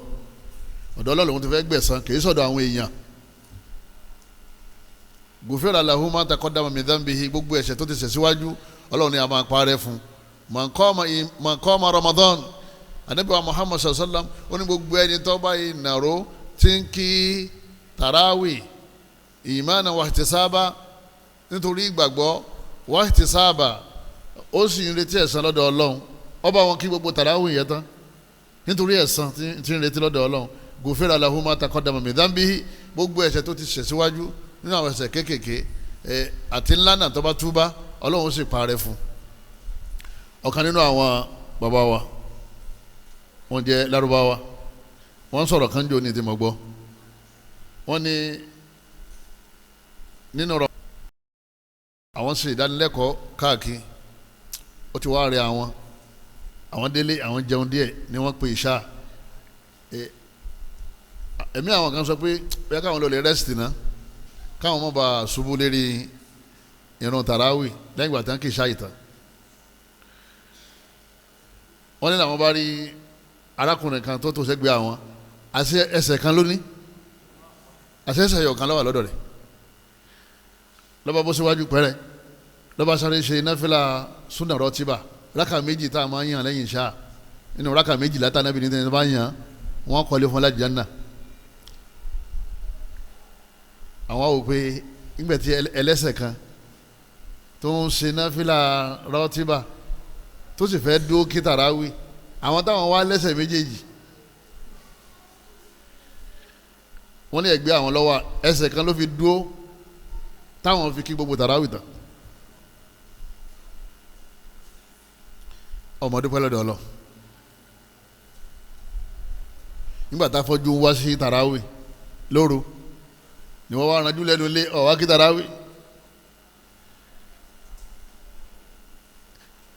[SPEAKER 2] Ọ̀dọ̀ Ọlọ́run lòun ti fẹ́ gbẹ̀san, kì í sọ̀dọ̀ àwọn èèyàn. Gufira lahu ma taqaddama min dhanbihi, gbogbo ẹ̀ṣẹ̀ tó ti ṣẹ̀ síwájú Ọlọ́run ni a máa parẹ́ fún. Man qama Ramadan, Ànábì wa Muhammad sallallahu alaihi wasallam ó ní gbogbo ẹni tó bá yìí nàró tí ń kí tàràwì ìmánà wa ihtisaba, nítorí ìgbàgbọ́ wa ihtisaba, ó sì ń retí ẹ̀san lọ́dọ̀ Ọlọ́run. Ó bá wọn kí gbogbo tàràwì yẹn tán nítorí ẹ̀san tí ń retí lọ́dọ̀ Ọlọ́run. Gufira lahu ma taqaddama min dhanbihi, gbogbo ẹ̀ṣẹ̀ tó ti ṣẹ̀ síwájú nínú àwọn ẹ̀ṣẹ̀ kéékèèké àti ńlá náà tó bá túbá Ọlọ́run sì parẹ́ fún. Ọ̀kan nínú àwọn bàbá wa, wọ́n jẹ́ Lárúbáwá, wọ́n sọ̀rọ̀ kan jò ní ti mọ̀ gbọ́. Wọ́n ní nínú ọ̀rọ̀ àwọn ṣe ìdánilẹ́kọ̀ọ́ káàkiri, ó ti wá rẹ àwọn délé, àwọn jẹun díẹ̀ ni wọ́n pe ìṣá. Ẹ̀mí àwọn kan sọ pé bẹ́ẹ̀ káwọn lọ lè rẹ́sìtì náà, káwọn má bàa ṣubú lérí ìrun tàràwì lẹ́yìn ìgbà tán kì í ṣá ìtàn. Wọ́n ní làwọn bá rí arákùnrin kan tó tó sẹ́gbẹ̀ẹ́ àwọn, àṣẹ ẹsẹ̀ kan lóní, àṣẹ ẹsẹ̀ yọ̀ kan ló wà lọ́dọ̀ rẹ̀. Lọ́ba bó síwájú pẹ́rẹ́, lọ́ba sáré ṣe náfìlà súnà rọ́tíbà rákà méjì tá a máa ń yàn lẹ́yìn ṣáà. Nínú rákà méjì látà náà bí ní tẹ́lẹ̀ bá yàn wọ́n kọ́lé fún alájànnà. Àwọn wò pé nígbà tí ẹlẹ́sẹ̀ kan tó ń ṣe náfìlà rọ́tíbà tó sì fẹ́ dúró kí tàràwí, àwọn táwọn wá lẹ́sẹ̀ méjèèjì wọ́n ní ẹ̀gbẹ́ àwọn lọ́wọ́ ẹsẹ̀ kan ló fi dúró táwọn fi kí gbogbo tàràwí tán. Ọmọ dúpẹ́ lọ́dọ̀ ọlọ́ nígbà tá a fọ́jú ń wá sí tàràwí lóru ni wọ́n wá ranjú lẹ́nu lé ọ̀wá kí tàràwí.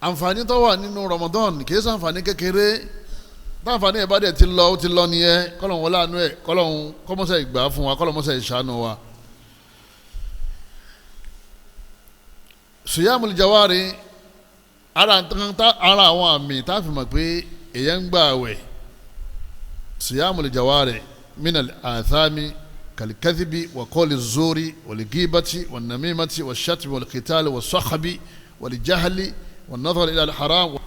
[SPEAKER 2] Àǹfààní tó wà nínú Ramadan kìí ṣàǹfààní kékeré. Táǹfààní ẹ̀ bá dẹ̀ ti lọ, ó ti lọ nìyẹn. Kọ́lọ́hún wọlé àánú ẹ̀, kọ́lọ́hún kọ́mọ́sẹ̀ ìgbà fún wa, kọ́lọ́mọ́sẹ̀ ìṣàánú wa. Siyamul jawari, ara àwọn àmì tá a fi mọ̀ pé èèyàn ń gbà àwẹ̀. Siyamul jawari minal athami kalikathibi wa qawli zuri wal gibati wan namimati wash shatmi wal qitali was sakhbi wal jahli والنظر إلى الحرام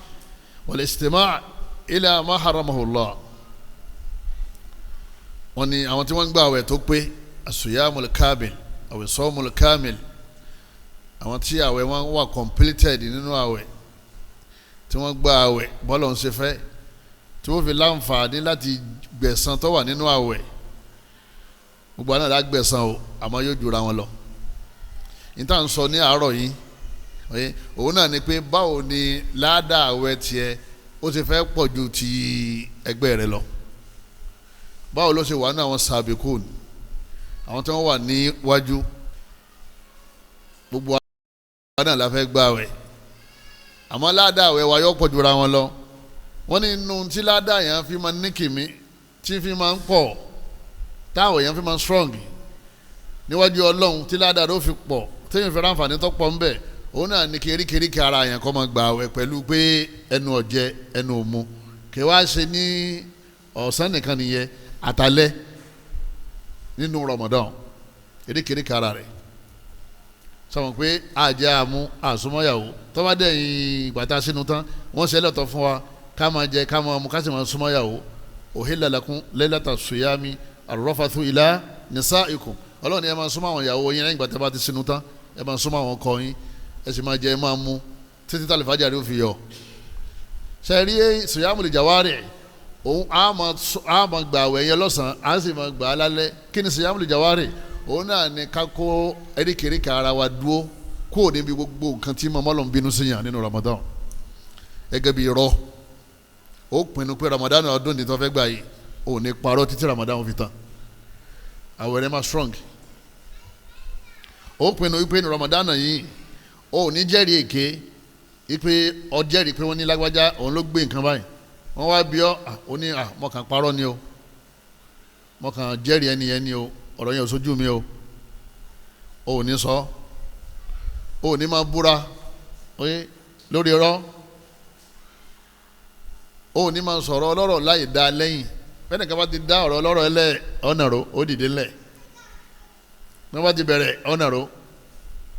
[SPEAKER 2] والاستماع إلى ما حرمه الله. Wọ́n ní àwọn tí wọ́n ń gbààwẹ̀ tó pé as-siyamul kamil aw as-sawmul kamil, àwọn tí àwẹ̀ wọn wà completed nínú àwẹ̀, tí wọ́n gba àwẹ̀ bọ́lọ̀ ń ṣe fẹ́, tí wọ́n fi láǹfààní láti gbẹ̀san tó wà nínú àwẹ̀. Gbogbo àná la gbẹ̀san o, àmọ́ yóò jura wọn lọ. Níta ń sọ ní àárọ̀ yìí òun náà ni pé báwo ni ládàá àwẹ̀ tiẹ̀ ó ti fẹ́ pọ̀ ju ti ẹgbẹ́ rẹ lọ. Báwo ló ṣe wà ní àwọn sàbíkún, àwọn tí wọ́n wà níwájú. Gbogbo àwọn náà la fẹ́ gbà àwẹ̀, àmọ́ ládàá àwẹ̀ wa yóò pọ̀ jura wọn lọ. Wọ́n ní inú tí ládàá yẹn fi máa ní kìmí, tí fi máa ń pọ̀, táwọn yẹn fi máa ń strong níwájú Ọlọ́run, tí ládàá ló fi pọ̀, téèyàn fi ráǹfààní tó pọ̀ ńbẹ̀, òun náà ní kí eríkèéríkèé ara yẹn kọ́ máa gbà àwẹ̀ pẹ̀lú pé ẹnu ọ̀jẹ̀ ẹnu òmu, kí wá ṣe ní ọ̀sán nìkan nìyẹn, àtàlẹ́ nínú Ramadan eríkèéríkèé ara rẹ̀ sọ̀rọ̀ pé àjẹ́ àmú àsomọ́yàwó tọ́ba dẹ̀yìn ìgbà tá a sínú tán, wọ́n ṣe lọ́tọ̀ fún wa ká máa jẹ ká máa mu ká sì máa súnmọ́yàwó. Uhilla lakum laylata siyami arrafathu ila nisaikum. Ọlọ́run ni ẹ máa súnmọ́ àwọn ìyàwó yín lẹ́yìn ìgbà tá a bá ti sínú tán, ẹ máa súnmọ́ àwọn ọkọ yín, ẹ sì máa jẹ ẹ máa mu títí tá àlùfáàjà rí ó fi yọ. Sẹ́rí siyamul jawari, òun á máa gbà àwẹ̀ yẹn lọ́sàn-án, á sì máa gbà á lálẹ́. Kí ni siyamul jawari? Òun náà ni ká kó eríkèéríkèé ara wa dúró kúrò níbi gbogbo nǹkan tí mọ́mọ́ lọ́n bínú sí yàn nínú Ramadan. Gẹ́gẹ́ bí irọ́, ó pinnu pé Ramadan ọdún ní tó fẹ́ gbà yìí, ò ní parọ́ títí Ramadan fi tán. Àwẹ̀ rẹ̀ máa strong. Ó pinnu wípé ní Ramadan yìí, ó ní jẹ́rìí èké, wípé ó jẹ́rìí pé wọ́n ní lágbájá òun ló gbé nǹkan báyìí, wọ́n wá bí ọ́, ó ní mo kàn parọ́ ni o, mo kàn jẹ́rìí ẹni yẹn ni o, ọ̀rọ̀ yẹn ò sójú mi o. Ò ní sọ, ò ní máa búra lórí irọ́, ò ní máa sọ̀rọ̀ ọlọ́rọ̀ láì dá lẹ́yìn. Bẹ́ẹ̀ nìkan bá ti dá ọ̀rọ̀ ọlọ́rọ̀ ẹlẹ́ ọ̀nà ro, ó dìde ńlẹ̀. Bí wọ́n bá ti bẹ̀rẹ̀ ọ̀nà ro,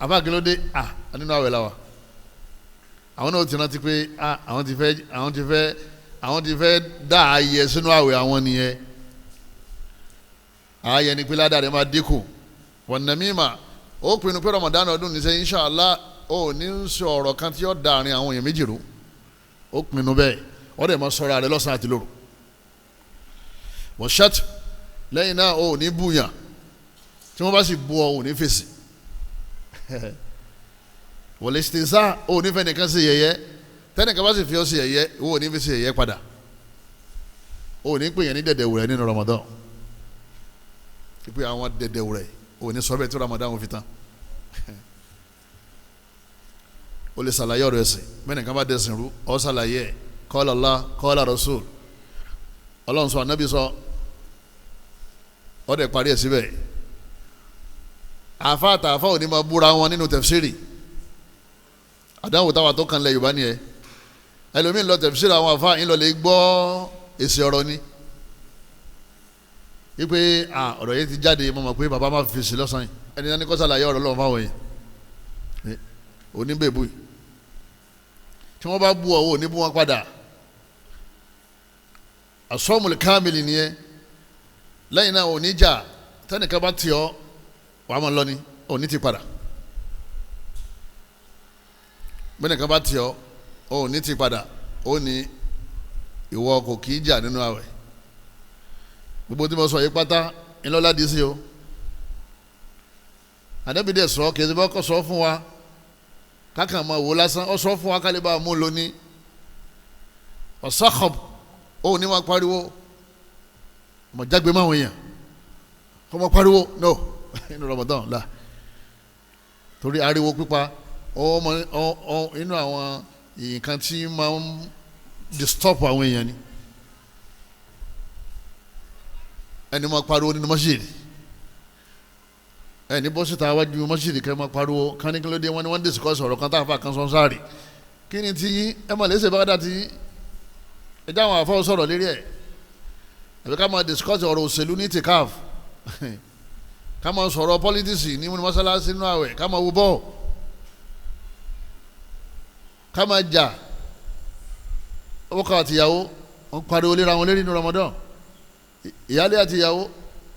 [SPEAKER 2] Àfa kí ló dé? À nínú àwẹ̀ la wà. Àwọn náà ti rántí pé àwọn ti fẹ́ dá ààyè sínú àwẹ̀ àwọn nìyẹn. Ààyè ni pé ládàá rẹ̀ máa dínkù. Wan namima, ó pinnu pé Ramadan ọdún ní sẹ́ inṣàlá ó ní sọ ọ̀rọ̀ kan tí yóò da àárín àwọn èèyàn méjì rú. Ó pinnu bẹ́ẹ̀, ó dẹ̀ máa sọ̀rọ̀ rẹ̀ lọ́sàn-án àti lóru. Wọ́n ṣẹ́t lẹ́yìn náà ó ní búyàn, tí wọ́n bá sì bú ọ ò ní fèsì. Wọ́n lè ṣe sá ó ní fẹ́ nìkan sí yẹ̀yẹ́, tẹ́nìkan bá sì fi ọ́ sí yẹ̀yẹ́ ó ní fi sí yẹ̀yẹ́ padà. Ó ní pè yẹn ní dẹ̀dẹ̀wùrẹ́ nínú Ramadan, pé àwọn dẹ̀dẹ̀wùrẹ́ ó ní sọ bẹ́ẹ̀ tí Ramadan fi tán. Ó lè ṣàlàyé ọ̀rọ̀ ẹ̀sìn, mẹ́nìkan bá dẹ̀sìn rú ó ṣàlàyé ẹ̀, qala Allah qala Rasul, Ọlọ́run sọ Ànábì sọ, ó dẹ̀ parí ẹ̀ síbẹ̀. Àfa àtàfà ò ní máa búra wọn nínú tẹ̀fsírì. Àdáwò táwa tó kan lẹ Yorùbá nìyẹn. Ẹlòmíín lọ tẹ̀fsírì àwọn àfa yín lọ lè gbọ́ èsì ọ̀rọ̀ ni wípé ọ̀rọ̀ yẹn ti jáde, mo mọ̀ pé bàbá máa fi sí lọ́sàn-án yìí, ẹni náà ní kó ṣàlàyé ọ̀rọ̀ lọ́wọ́ fáwọn yẹn oníbèbú yìí. Tí wọ́n bá bú ọ ò ní bú wọn padà. Asọ́mùlì kámìlì nìyẹn. Lẹ́yìn náà ò ní jà, tẹ́nìkan bá tì ọ́ wàá máa lọ ni, ò ní ti padà. Bẹ́ẹ̀nìkan bá tì ọ́ ò ní ti padà, ó ní ìwọ kò kì í jà nínú àwẹ̀. Gbogbo tí mo sọ yìí pátá ńlọ́lá di sí o. Àdẹ́bìdẹ̀ sọ kì í ṣe bá kọ́ sọ fún wa kákan máa wò lásán, ọ sọ fún wa kálí bá a mú lóní. Ọ̀sàkọ̀b ó ní wọn pariwo, mọ̀ jágbe máwọn èèyàn kọ́ mọ̀ pariwo no inú Ramadan la, torí ariwo pípa ọmọ ọ inú àwọn nǹkan tí máa ń disturb àwọn èèyàn ni. Ẹni máa pariwo nínú mọ́ṣíìdì, ẹni bọ́ síta wájú mọ́ṣíìdì kẹ́ máa pariwo kánikínlódé, wọn ni wọ́n ń discuss ọ̀rọ̀ kan táwọn afa kan sọ sáré. Kí ni ti yín? Ẹ máa lè ṣe bá dá ti yín, ẹ dá àwọn afọ sọ̀rọ̀ lérí ẹ̀. Àbí ká máa discuss ọ̀rọ̀ òṣèlú ní tìkáf, ká máa sọ̀rọ̀ politics ní mọ́sálásí nínú àwẹ̀, ká máa wo bọ́ọ̀, ká máa jà ọkọ àtìyàwó wọn pariwo léra wọn lérí ní Ramadan, ìyálé àtìyàwó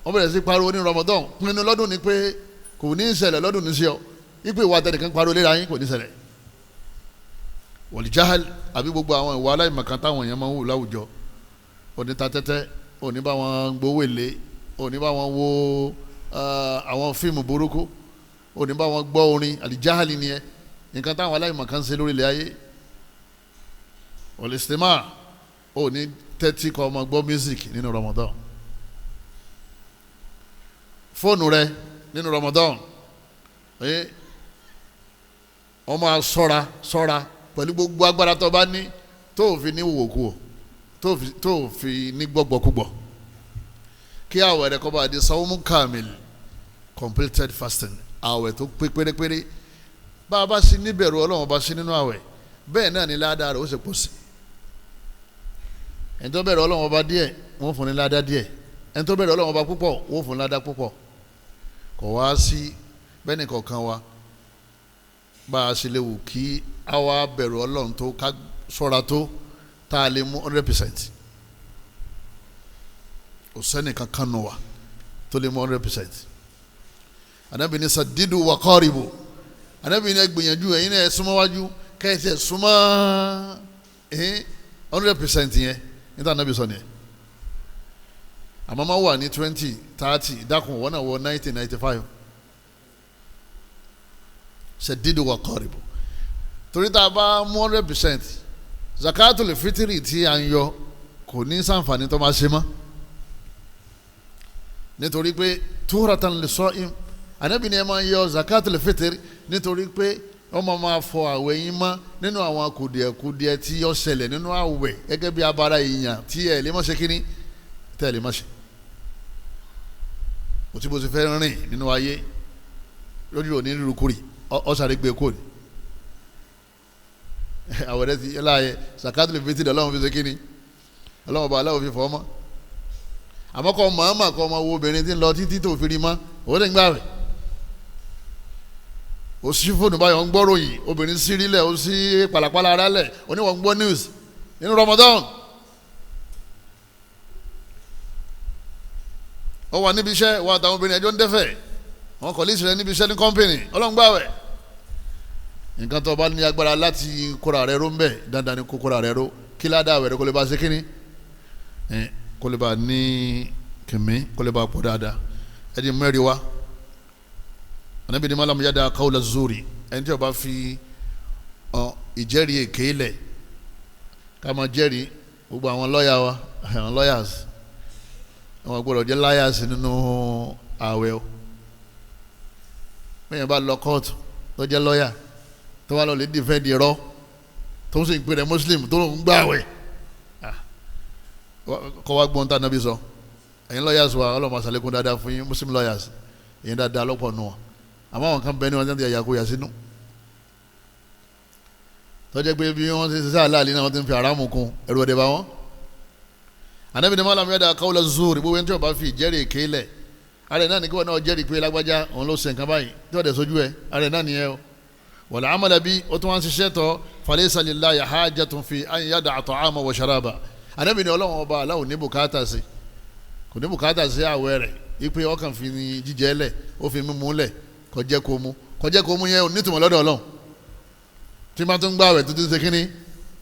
[SPEAKER 2] wọn bẹ̀rẹ̀ sí pariwo ní Ramadan. Pinnu lọ́dún ni pé kò ní í ṣẹlẹ̀ lọ́dún ní sí ọ, ipe ìwà àtẹnìkan pariwo léra yín kò ní í ṣẹlẹ̀. Wọ̀lìjáhàl àbí gbogbo àwọn ìwà aláìmọ̀kan táwọn èèyàn máa ń wù láwùjọ, òní ta tẹ́tẹ́, òní bá wọn gbowó èlé, òní bá wọn wo àwọn fíìmù burúkú, òní bá wọn gbọ́ orin. Àlìjáhàlì nìyẹn, nǹkan táwọn aláìmọ̀kan ń ṣe lórí ilẹ̀ ayé. Wọ̀lìsítímà, òní tẹ́tí kọ́ ọmọ gbọ́ music nínú Ramadan. Fóònù rẹ nínú Ramadan, ọmọ ṣọ́ra ṣọ́ra pẹ̀lú gbogbo agbára tó bá ní, tó fi ní wòkú tó fi ní gbọ́gbọ́kúgbọ̀, kí àwẹ̀ rẹ̀ kó bá di sawmu kamil, completed fasting, àwẹ̀ tó pé pérépéré. Bá a bá sí níbẹ̀rù Ọlọ́run bá sí nínú àwẹ̀, bẹ́ẹ̀ náà ni ládàá rẹ̀ ó sì pọ̀ sí. Ẹni tó bẹ̀rù Ọlọ́run ọba díẹ̀ wọ́n fún ní ládàá díẹ̀, ẹni tó bẹ̀rù Ọlọ́run ọba púpọ̀ wọ́n fún ní ládàá púpọ̀. Kò wá sí bẹ́ẹ̀ ni kọ̀ọ̀kan wa bá a ṣe lè wù kí a wá bẹ̀rù Ọlọ́run tó ká ṣọ́ra tó tá a lè mú 100%. Kò sẹ́nìkan kan nù wa tó lè mú 100%. Ànábì ní sadidu wa qaribu, Ànábì ní gbìyànjú ẹ̀yin náà ẹ̀ súnmọ́ wájú kẹ́sì ẹ̀ súnmọ́ 100% yẹn níta Ànábì sọ nìyẹn. Àmọ́ máa wà ní 20, 30, dákun wọ́n náà wọ 90, 95. Sadidu wa qaribu, torí tá a bá mú 100% zakatul fitiri tí a ń yọ kò ní sànfàní tó máa ṣe mọ́, nítorí pé tuhratan lis-sa'im, Ànábì ni ẹ máa ń yọ zakatul fitiri nítorí pé wọ́n máa fọ àwẹ̀ yín mọ́ nínú àwọn kùdìẹ̀kùdìẹ̀ tí yọ ṣẹlẹ̀ nínú àwẹ̀ gẹ́gẹ́ bí abara èèyàn tí ẹ lè má ṣe kíní tẹ́ ẹ lè má ṣe. Òtí bó ti fẹ́ rìn nínú ayé lójú òní rúkúrì ọ̀sàrí gbé kúrò àwẹ̀ rẹ ti láàyè zakatul fitiri Ọlọ́run fi ṣe kíní, Ọlọ́run ọba aláwọ̀ fi fọ́ mọ́. Àmọ́ kọ́ màmá kọ́ ọmọ wo obìnrin tí ń lọ títí tó fi rí mọ́ òun lè ń gbà rẹ̀. Ó sí fóònù báyọ̀ ń gbọ́rọ̀ yìí, obìnrin sí rí lẹ̀, ó sí pàlàpàlà ara lẹ̀, oníwọ̀n ń gbọ́ news nínú Ramadan. Ó wà níbi iṣẹ́, wà àtàwọn obìnrin ẹjọ́ ń dẹ́fẹ̀, wọn kọ̀ lè ṣẹlẹ̀ níbi iṣẹ́ ní kọ́mpìnì, ọlọ́ngbàwẹ̀. Nǹkan tó bá ní agbára láti kóra rẹ ró ń bẹ̀, dandan ni kó kóra rẹ ró, kí ládàá rẹ kó lè bá ṣe kínní, kó lè bá ní kìmí, kó lè bá pọ̀ dáadáa. Ẹni mẹ́rin wa Ànábì ní malam yada kawla zuri, ẹni tí ó bá fi ìjẹ́rìí èké lẹ̀, ká máa jẹ́rìí gbogbo àwọn lọ́ọ̀yà wa, àwọn lawyers, àwọn gbọ́dọ̀ jẹ́ liars nínú ààwẹ̀ o. Bẹ́ẹ̀ bá lọ kóòtù tó jẹ́ lọ́ọ̀yà tó wà lọ lè defend irọ́ tó ń sì ń pè rẹ̀ muslim tó ń gbààwẹ̀, kọ́ wa gbọ́n tá Ànábì sọ. Ẹ̀yin lawyers wa, Ọlọ́run máa ṣàlékún dáadáa fún yín, muslim lawyers ẹ̀yin dáadáa lọ́pọ̀ nù wọn, àmọ́ àwọn kan bẹ ní wọn ti yà kó yà sínú, tọ́jú pé bí wọ́n ti ṣiṣẹ́ aláàlí náà wọ́n ti ń fi aráàmù kún ẹ̀rù ọ̀dẹ̀ bá wọn. Ànábì ní malam yada kawla zuri, gbogbo ẹni tí wọ́n bá fi ìjẹ́rìí èké lẹ̀, ààrẹ náà ní kí wọ́n náà jẹ́rìí pé lágbájá òun ló ṣe nǹkan báyìí tí wọ́n dẹ̀ sojú ẹ̀, ààrẹ náà nìyẹn o. Wal amala bi, ó tún wá ń ṣiṣẹ́ tọ́, falaysa lillahi hajatun fi an yada'a ta'ama wa sharaba. Ànábì ní Ọlọ́run ọba aláwọ̀ ní bùkátà sí, kò ní bùkátà sí àwẹ̀ rẹ̀, ipe ọkàn fi jíjẹ lẹ̀, ó fi mímú lẹ̀, kọjẹ́ kó mu, kọjẹ́ kó mu yẹn ò nítumọ̀ lọ́dọ̀ Ọlọ́run. Tí ma tún gbààwẹ̀ tó ti ń ṣe kínní,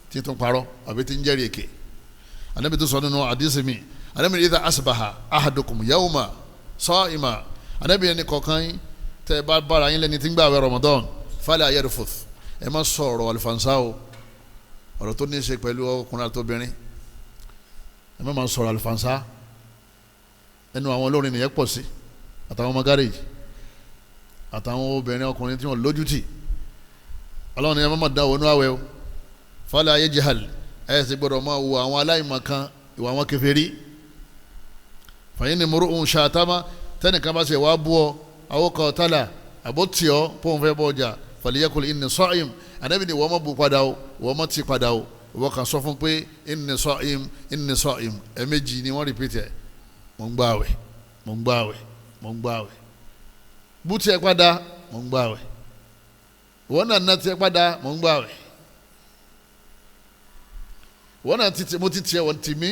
[SPEAKER 2] tí tún parọ́ àbí tí ń jẹ́rìí èké. Ànábì tó sọ nínú àdísì mi, Ànábì ní idha asbaha ahadukum yawma sa'ima, Ànábì ẹni kọ̀ọ̀kan yín tẹ́ ẹ bá bára yín lẹ́ni tí ń gbààwẹ̀ Ramadan, fala yarfuth, ẹ má sọ̀rọ̀ àlùfànṣá o, ọ̀rọ̀ tó ní í ṣe pẹ̀lú ọkùnrin àti obìnrin, ẹ má sọ̀rọ̀ àlùfànṣá. Ẹnu àwọn olórin nìyẹn pọ̀ sí, àtàwọn ọmọ gáréjì, àtàwọn obìnrin ọkùnrin tí wọ́n lójútì. Ọlọ́run ni ẹ má má dá wọnú àwẹ̀ o. Fala yajhal, ẹ sì gbọ́dọ̀ máa wo àwọn aláìmọ̀kan, ìwà àwọn kèfèrí. Fàyín ni muru ń ṣàtàmà, tẹnìkan bá ṣe wàá bú ọ, àwòkọ tálà àbó tì ọ pọ́n fẹ́ bọ́ ọjà, falyaqul inni sa'im, Ànábì ni wọ́n má bu padà o, wọ́n má ti padà o, wọ́n kàn sọ fún pé inni sa'im, inni sa'im, ẹ̀ẹ̀mejì ni wọ́n rìpítì ẹ̀, mò ń gbààwẹ̀, mò ń gbààwẹ̀, mò ń gbààwẹ̀. Bú tiẹ̀ padà, mò ń gbààwẹ̀. Wọ́n náà ná tiẹ̀ padà, mò ń gbààwẹ̀. Wọ́n náà ti mo ti tiẹ̀ wọ́n ti mí,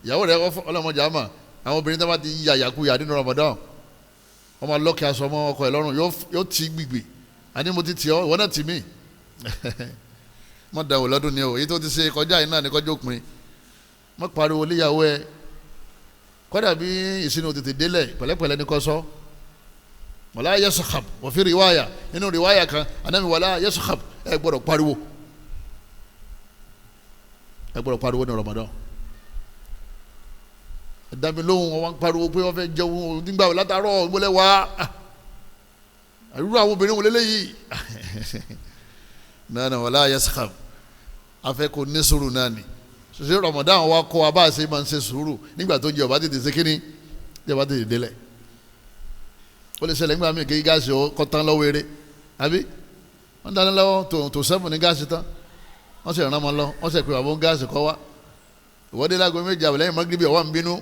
[SPEAKER 2] ìyàwó rẹ̀ ọlọ́mọdé àmà, àwọn obìnrin tó bá ti yà yàkuyà nínú Ramadan, wọ́n máa lọ́ọ̀kì aṣọ ọmọ ọkọ ẹ̀ lọ́rùn, yóò ti gbìgbì, àní mo ti tiẹ̀ ọ́, wọ́n náà ti mí. Mọ̀ dà wò lọ́dún ni o, èyí tó ti ṣe kọjá yìí náà ní kọjá òpin. Mọ̀ pariwo léyàwó ẹ, kọ́dà bí ìsinú tètè délẹ̀ pẹ̀lẹ́pẹ̀lẹ́ ní kò sọ. Wala yaskhab, wa fi riwaya, nínú riwaya kan Ànábì wala yaskhab, ẹ gbọ́dọ̀ pariwo, ẹ gbọ́dọ̀ pariwo ní Ramadan. Ẹ̀dàbí lóhùn wọn pariwo pé wọ́n fẹ́ jẹun nígbà látàárọ̀ ìmọ̀lẹ́ wa, àrùrù àwọn obìnrin wọlé léyìí. Nana wala yaskhab, afẹ́ kò ní sùúrù náà ni. Ṣe Ramadan wa kọ́ wa bá a ṣe máa ń ṣe sùúrù nígbà tó ń jẹ ọba tètè ṣe kínní, jẹ ọba tètè délẹ̀. Ó lè ṣẹlẹ̀ nígbà míì kí gáàsì ọkọ̀ tán lọ́wọ́ eré, àbí wọ́n dáná lọ́wọ́ tó sẹ́fù ní gáàsì tán, wọ́n sì rán ọmọ lọ, wọ́n sì pè wà fún gáàsì kọ́ wá. Ìwọ́dé láago méjì àbẹ̀lẹ́yìn mọ́gíríbì ọ̀wá ń bínú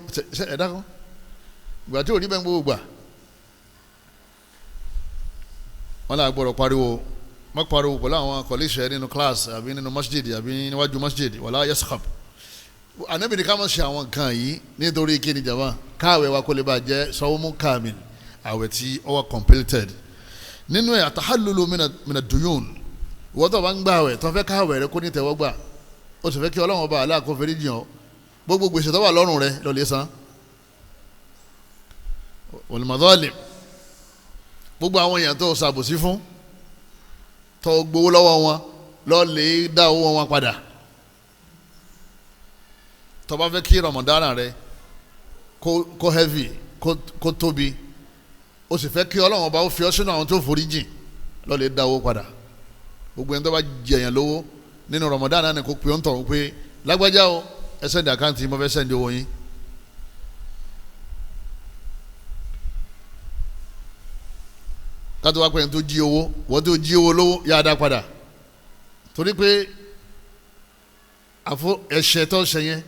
[SPEAKER 2] ẹ̀dá kan ìgbà tí ò rí bẹ́ẹ̀ ń gbogbo gbà. Wọ́n là gbọ́dọ̀ pariwo, má pariwo pẹ̀lú àwọn kọ̀líṣẹ́ nínú kíláàsì àbí nínú masjid àbí níwájú masjid, wala yaskhab. Ànábì ní ká má ṣe àwọn nǹkan yìí nítorí kí ni jàmá, káàwé wa kó lè bá jẹ́ sawmu kamil, àwẹ̀ tí ó wà completed. Nínú ẹ̀ àtàhálùlù mina duyun, ìwọ́n tó bá ń gbà àwẹ̀ tó fẹ́ káàwẹ̀ rẹ kó ní tẹ̀wọ́ gbà, ó sì fẹ́ kí Ọlọ́run ọba Allah kó fẹ́rí jìn ọ́, gbogbo gbèsè tó wà lọ́rùn rẹ lọ lè san. Wal madhalim, gbogbo àwọn èèyàn tó ṣàbòsí fún, tó gbowó lọ́wọ́ wọn, lọ lè dá owó wọn padà. Tó bá fẹ́ kí Ramadan rẹ kó heavy, kó tóbi, ó sì fẹ́ kí Ọlọ́run ọba ó fi ọ́ sínú àwọn tó forí jìn, lọ lè dá owó padà. Gbogbo ẹni tó bá jẹ̀yàn lówó nínú Ramadan náà ni kò pé ó ń tọ̀hún pé lágbájá o, ẹ sẹ́ndì àkáǹtì, mo fẹ́ sẹ́ndì owó yín. Kátó wá pé ẹni tó jí owó, wọ́n tó jí owó lówó yá a dá padà, torí pé àfọ ẹ̀ṣẹ̀ tó ṣe yẹn,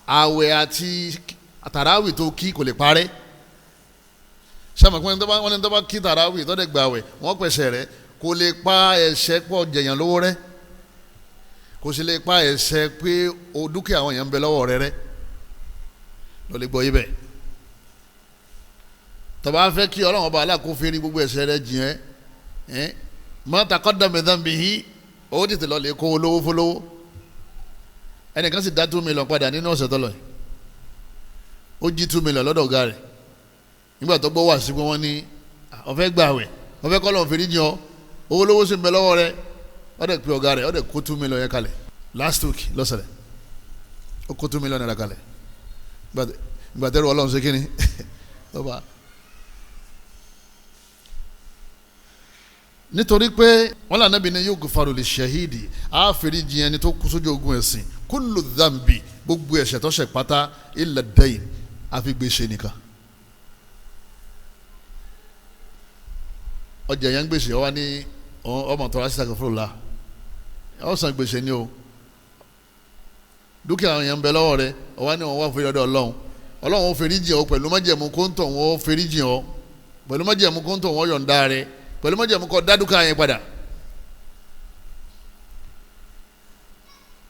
[SPEAKER 2] àwẹ̀ àti tàràwì tó kí kò lè parẹ́. Sàmì pé wọ́n ní tó bá kí tàràwì tó dẹ̀ gbàwẹ̀, wọ́n pèsè rẹ̀ Kò lè pa ẹ̀ṣẹ̀ pọ̀ jẹ̀yàn lówó rẹ́, kò sì lè pa ẹ̀ṣẹ̀ pé o dúkìá àwọn èèyàn ń bẹ lọ́wọ́ rẹ rẹ́. Lọ lè gbọ́ yí bẹ́ẹ̀. Tó bá fẹ́ kí Ọlọ́run ọba aláàkófin ní gbogbo ẹ̀ṣẹ̀ rẹ jìn ẹ́ ma taqaddama min dhanbihi, owó tètè lọ lè kó olówó fólówó. Ẹnìkan sì dá 2 million padà nínú ọ̀sẹ̀ tó lọ yìí. Ó jí 2 million lọ́dọ̀ ọ̀gá rẹ̀ nígbà tó gbọ́ wà sí pé wọ́n ní ó fẹ́ gbààwẹ̀, ó fẹ́ kọ́ lọ́n fèrè jìn ọ́, owó lówó sì ń bẹ lọ́wọ́ rẹ̀. Ó dẹ̀ pe ọ̀gá rẹ̀, ó dẹ̀ kó 2 million yẹn kalẹ̀ last week lọ́sẹ̀rẹ̀. Ó kó 2 million naira kalẹ̀. Gbàtẹ́rù Ọlọ́run ṣe kíni lọ́ba. Nítorí pé wọn là nàbì ní yóò gufaru lè ṣahidi, á fèrè jìn ẹni tó kú sójú ogun ẹ̀sìn, kullu dhanbi, gbogbo ẹ̀ṣẹ̀ tó ṣẹ̀ pátá, illa dayn, àfi gbèsè nìkan. Ọjà yẹn ń gbèsè, ọ wá ní ọmọ tọ́ra sísá kan fúlùlà, ọ̀sán gbèsè ni o. Dúkìá àwọn yẹn ń bẹ lọ́wọ́ rẹ, ọ wá ní wọn wá fèrè ọ̀dọ̀ Ọlọ́run. Ọlọ́run ó fèrè jìn ọ pẹ̀lú májẹ̀mú kóńtọ̀ wọn ó fèrè jìn ọ pẹ̀lú májẹ̀mú kóńtọ̀ wọn yọ̀ǹda rẹ pẹ̀lú májẹ̀mú kó dá dúkìá yẹn padà.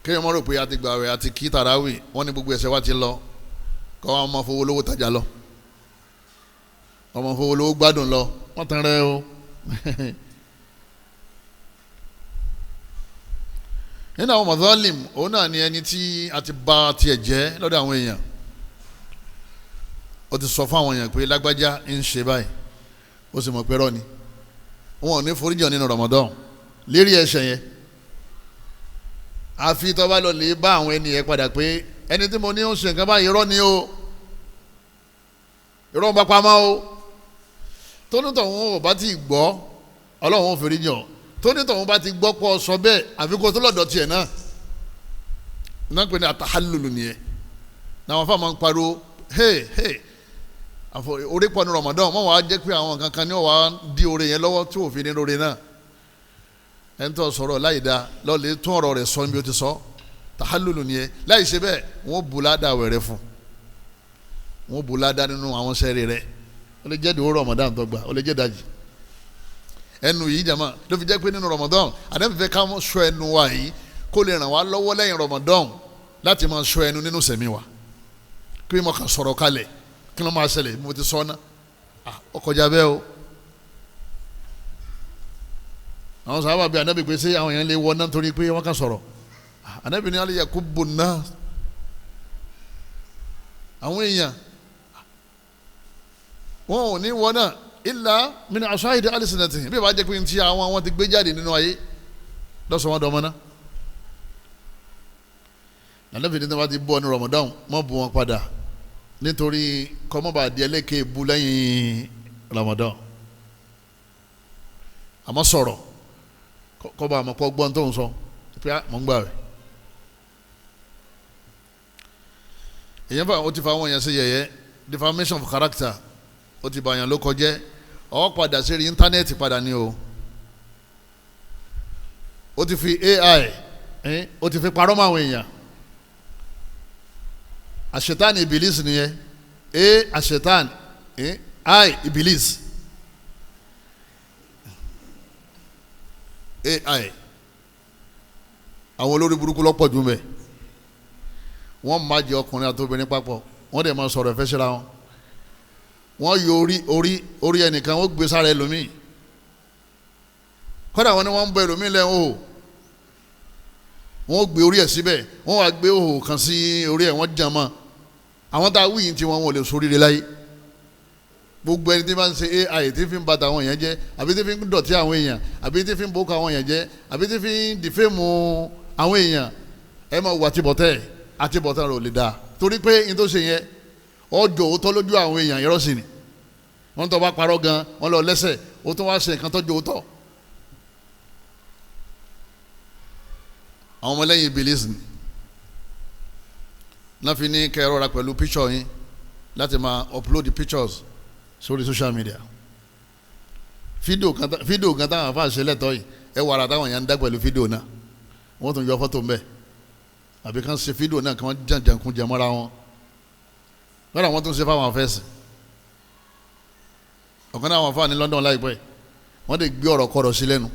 [SPEAKER 2] Kéèyàn mọ̀ rò pé a ti gbààwẹ̀ àti kí tàràwì, wọ́n ní gbogbo ẹ̀ṣẹ̀ wa ti lọ, kọ́ wọn máa fowó lówó tajà lọ, wọ́n máa fowó lówó gbádùn lọ, wọ́n tán rẹ o. Nínú àwọn mọ̀tọ́lìm, òun náà ni ẹni tí a ti bà tiẹ̀ jẹ́ lọ́dọ̀ àwọn èèyàn. Ó ti sọ fún àwọn èèyàn pé lágbájá ń ṣe báyìí, ó sì mọ̀ pé rọ́ ni. Wọn ò ní foríjì nínú Ramadan lérí ẹ̀ṣẹ̀ yẹn. Àfi tó bá lọ lè bá àwọn ẹni yẹn padà pé ẹni tí mo ní ó ń ṣe nǹkan báyìí irọ́ ni o, irọ́ ń bá pamọ́ o. Tónítọ̀ wọn ò bá ti gbọ́, Ọlọ́run ò foríjì ọ́. Tónítọ̀ wọn bá ti gbọ́ pọ̀ sọ bẹ́ẹ̀, àfi kó tó lọ́dọ̀ tiẹ̀ náà. Náà pé ní àtàhálùlù nìyẹn. Làwọn afọ máa ń pariwo hey hey, àfọ orí pọ̀ ní Ramadan, wọ́n wàá jẹ́ pé àwọn kankan ní wọ́n wàá di oore yẹn lọ́wọ́ tí òfin ní oore náà. Ẹni tó sọ̀rọ̀ láì da lọ́ọ̀lẹ́ tún ọ̀rọ̀ rẹ̀ sọ níbi ó ti sọ, tàhálùlù nìyẹn. Láì ṣe bẹ́ẹ̀, wọ́n bu ládàá wẹ̀rẹ̀ fún, wọ́n bu ládàá nínú àwọn sẹ́ẹ̀rì rẹ̀. Ó lè jẹ́ ìdòwò Ramadan tó gbà, ó lè jẹ́ ìdajì ẹnu yìí jama. Ló fi jẹ́ pé nínú Ramadan, Ànábì fẹ́ ká ṣọ́ ẹnu wa yìí kó lè ràn wá lọ́wọ́ lẹ́yìn Ramadan láti máa ṣọ́ ẹnu nínú sẹ̀mí wa. Kí mo kàn sọ̀rọ̀ kalẹ̀, kí ló máa ṣẹlẹ̀ mo ti sọ ná, ó kọjá bẹ́ẹ̀ o. Àwọn sábà bí Ànábì pé ṣé àwọn èèyàn lè wọ náà torí pé wọ́n kàn sọ̀rọ̀. Ànábì ní alẹ́ yẹ kó bò ná àwọn èèyàn wọn ò ní wọ náà illa min asahidi alisinati, bí ìbá jẹ́ pé ntí àwọn wọn ti gbé jáde nínú ayé lọ́sọ̀ wọn dọ̀mọ́ náà. Ànábì ní wọ́n ti bọ́ ní Ramadan, mọ́ bu wọn padà nítorí kọ́mọ́bà di ẹlẹ́kẹ̀ bu lẹ́yìn Ramadan. Àmọ́ sọ̀rọ̀ kọ́ba àmọ́ kọ́ gbọ́n tó ń sọ pé mọ̀ ń gbà rẹ̀. Èyàn bá o ti fa àwọn èèyàn sí yẹ̀yẹ́, defamation of character, ó ti bàyàn ló kọjẹ́. Ó padà sí íńtánẹ́ẹ̀tì padà ní o. Ó ti fi AI, ó ti fi parọ́ mọ́ àwọn èèyàn. Àṣetán ibilis nìyẹn. A àṣetán, I ibilis. AI àwọn olórí burúkú lọ́pọ̀ jù mẹ́. Wọ́n máa jẹ ọkùnrin àti obìnrin papọ̀, wọ́n dẹ̀ máa sọ̀rọ̀ ẹ̀fẹ́ síra wọn. Wọ́n yọ orí orí orí ẹnìkan, wọ́n gbé sára ẹlòmíì. Kọ́dà wọn ni wọ́n ń bọ ẹlòmíì lẹ́hìn o. Wọ́n gbé orí ẹ̀ síbẹ̀, wọ́n wá gbé òhò kan sí orí ẹ̀, wọ́n jàn mọ́. Àwọn tá a wí yìí tí wọn ò lè sóríire láyé. Gbogbo ẹni tí bá ń ṣe AI tí fi ń bàtà àwọn èèyàn jẹ́, àbí tí fi ń dọ̀tí àwọn èèyàn, àbí tí fi ń bókọ àwọn èèyàn jẹ́, àbí tí fi ń dìfẹ́mù àwọn èèyàn, ẹ máa wù àtibọ̀tẹ́ àtibọ̀tẹ́ rẹ̀ ò lè dáa. Torí pé n tó ṣe yẹn, ọjọ́ òótọ́ lójú àwọn èèyàn, irọ́ sì ni. Wọ́n tó bá parọ́ gan, wọ́n lọ lẹ́sẹ̀, ó tún wá ṣe nǹkan tọ́jú òótọ́. Àwọn ọmọlẹ́yìn Ìbílísì ni náà fi ní kẹ́ ẹ rọra pẹ̀lú picture yín láti máa upload pictures sórí social media. Fídíò kan táwọn afa ṣe lẹ́tọ̀ọ́ yìí, ẹ wàrà táwọn èèyàn ń dá pẹ̀lú fídíò náà, wọ́n tún yọ fọ́tò ń bẹ̀, àbí kàn ṣe fídíò náà kí wọ́n jàǹjàǹkún jẹ mọ́ra wọn. Lọ́dọ̀ àwọn tó ń ṣe fáwọn afẹ́sì. Ọ̀kan náà àwọn afáà ní London láìpẹ́, wọ́n lè gbé ọ̀rọ̀ kọ̀rọ̀ sí lẹ́nu.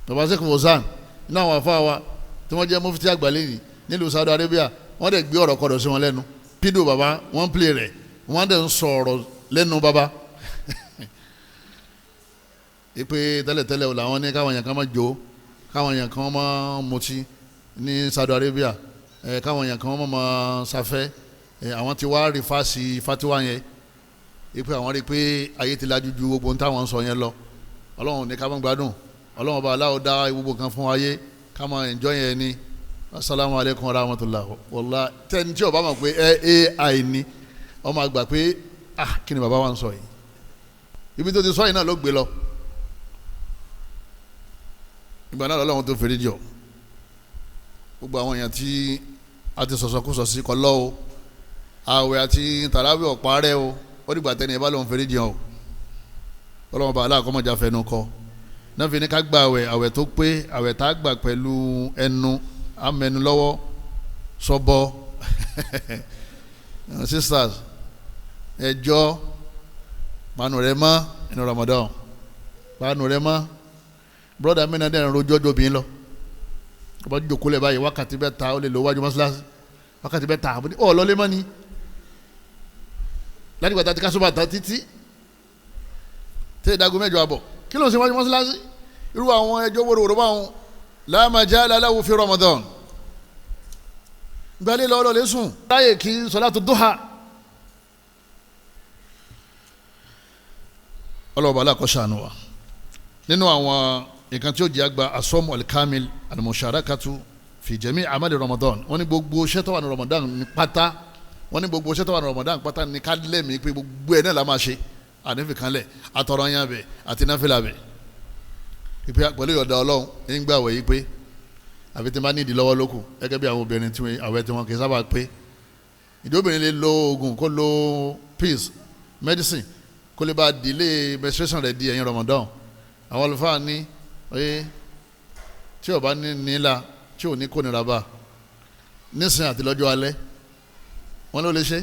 [SPEAKER 2] Bàbá Sheikh Fawzan ní àwọn afá wa tí wọ́n jẹ́ mufti àgbà lẹ́yìn nílùú Saudi Arabia, wọ́n dẹ̀ gbé ọ̀rọ̀ kọ̀dọ̀ sí wọn lẹ́nu. Pídò bàbá wọ́n ń play rẹ̀, wọ́n dẹ̀ ń sọ ọ̀rọ̀ lẹ́nu bàbá. Ipe tẹ́lẹ̀tẹ́lẹ̀ o làwọn ní káwọn èèyàn kan máa jó, káwọn èèyàn kan máa mutí ní Saudi Arabia, káwọn èèyàn kan máa ṣafẹ́. Àwọn ti wá rí fásì fatiwa yẹn, ipe àwọn rí i pé ayé ti lajú ju gbogbo táwọn sọ yẹn lọ. Ọlọ́run ní ká máa gbádùn, Ọlọ́run ọba aláwọ̀ dá gbogbo kan fún ayé ká máa enjoy yẹn ni. Asalaamu aleykum wa rahmatulah. Wàlá tẹni tí o bá mọ̀ pé AI ni, ọmọ àgbà pé ah kí ni bàbá wa ń sọ yìí, ibi tó ti sọ yìí náà ló gbé lọ. Ìgbà náà lọ́lọ́run tó fèrè jọ gbogbo àwọn èèyàn tí a ti sọ̀sọ̀ kó sọ̀ sí kọ́ lọ́ o, àwẹ̀ àti tàràwẹ̀ ọ̀pá rẹ o, ó dìgbà tẹ́ni ẹ bá lòun fèrè jẹun o. Ọlọ́run bá aláàkọ́mọ̀já fẹnu kọ náà fi ní ká gba àwẹ̀, àwẹ̀ tó pé, àwẹ̀ tá a gbà pẹ̀lú ẹnu amẹnu lọ́wọ́ sọ́bọ. Sisters, ẹjọ́ panu rẹ mọ́ inú Ramadan, panu rẹ mọ́. Broda mi náà dẹ̀ ń rojọ́ jóbi lọ, ọba jókòó lẹ̀ báyìí wákàtí bẹ́ẹ̀ ta ó lè lọ wájú mọ́ṣáláṣí wákàtí bẹ́ẹ̀ ta ọ̀ lọ́lé mọ́ ni láti gbàtà tí ká sọ́ba tán títí tẹ́ ìdágún mẹ́jọ àbọ̀ kí ló ń ṣe wájú mọ́ṣáláṣí? Irú àwọn ẹjọ́ wòrowòro báwọn la majala lahu fi Ramadan. Gbalẹ̀ lọ́wọ́ lè sùn láyè kí salatu duha. Ọlọ́ọ̀bá aláàkọ́ṣàánú wa. Nínú àwọn nǹkan tí ó jẹ́ àgbà asọ́mu alikamil alimusharakatu fi jami amali Ramadan, wọ́n ní gbogbo iṣẹ́ tó wà ní Ramadan ní pátá, wọ́n ní gbogbo iṣẹ́ tó wà ní Ramadan pátá ní ká lẹ́mìí pé gbogbo ẹ̀ náà la máa ṣe, ànífi kanlẹ̀ àtọ̀rọ̀ yẹn bẹ̀ àti náfìlà bẹ̀ ìpè pẹ̀lú ìyọ̀dà Ọlọ́run ń gbà wẹ̀ yí pé àfi tí n bá ní ìdí lọ́wọ́ lókù, gẹ́gẹ́ bí àwọn obìnrin tí àwẹ̀ tí wọn kì í sábà pé. Ìdí obìnrin lè lo oògùn kó lo pills medicine kó lè bá delay menstruation rẹ̀ di ẹ̀yìn Ramadan. Àwọn àlùfáà ní oye tí o bá ní nílà tí o ní kó nira bá nísìnyí àti lọ́jọ́ alẹ́ wọn ló lè ṣe,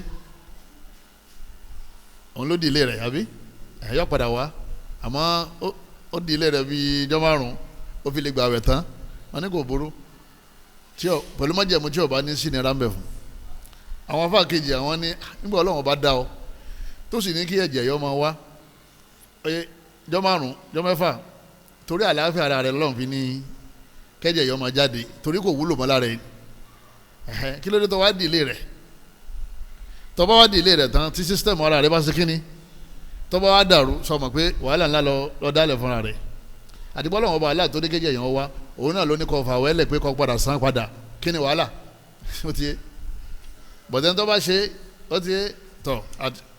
[SPEAKER 2] òun ló delay rẹ̀ àbí ẹ̀yọ́ padà wá, àmọ́ ó di ilé rẹ̀ bíi ijọ́ márùn-ún ó fi lè gba àwẹ̀ tán, wọn ní kò burú tí ọ pẹ̀lú májẹ̀mú tí o bá ní sí nira ń bẹ̀ fún. Àwọn afá kejì àwọn ní nígbà Ọlọ́run bá dá ọ tó sì ní kí ẹ̀jẹ̀ yọ máa wá oye ijọ́ márùn-ún ijọ́ mẹ́fà torí àlàáfíà ara rẹ̀ Ọlọ́run fi ní kẹ́jẹ̀ yọ máa jáde torí kò wúlò mọ́ lára ẹ̀. Kí ló dé tó wá di ilé rẹ̀? Tó bá wá di ilé rẹ̀ tán tí sísítẹ̀mù ara rẹ̀ bá ṣe kíni tó bá wá dàrú sọ ma pé wàhálà ńlá lọ dálẹ̀ fúnra rẹ̀. Àdìgbò Ọlọ́run ọba aláà tó ní kéjì èèyàn wá òun náà ló ní kó fà wẹ́lẹ̀ pé kó padà san padà, kí ni wàhálà? Ó ti yé bọ̀dẹ́ tó bá ṣe ó ti yé tọ̀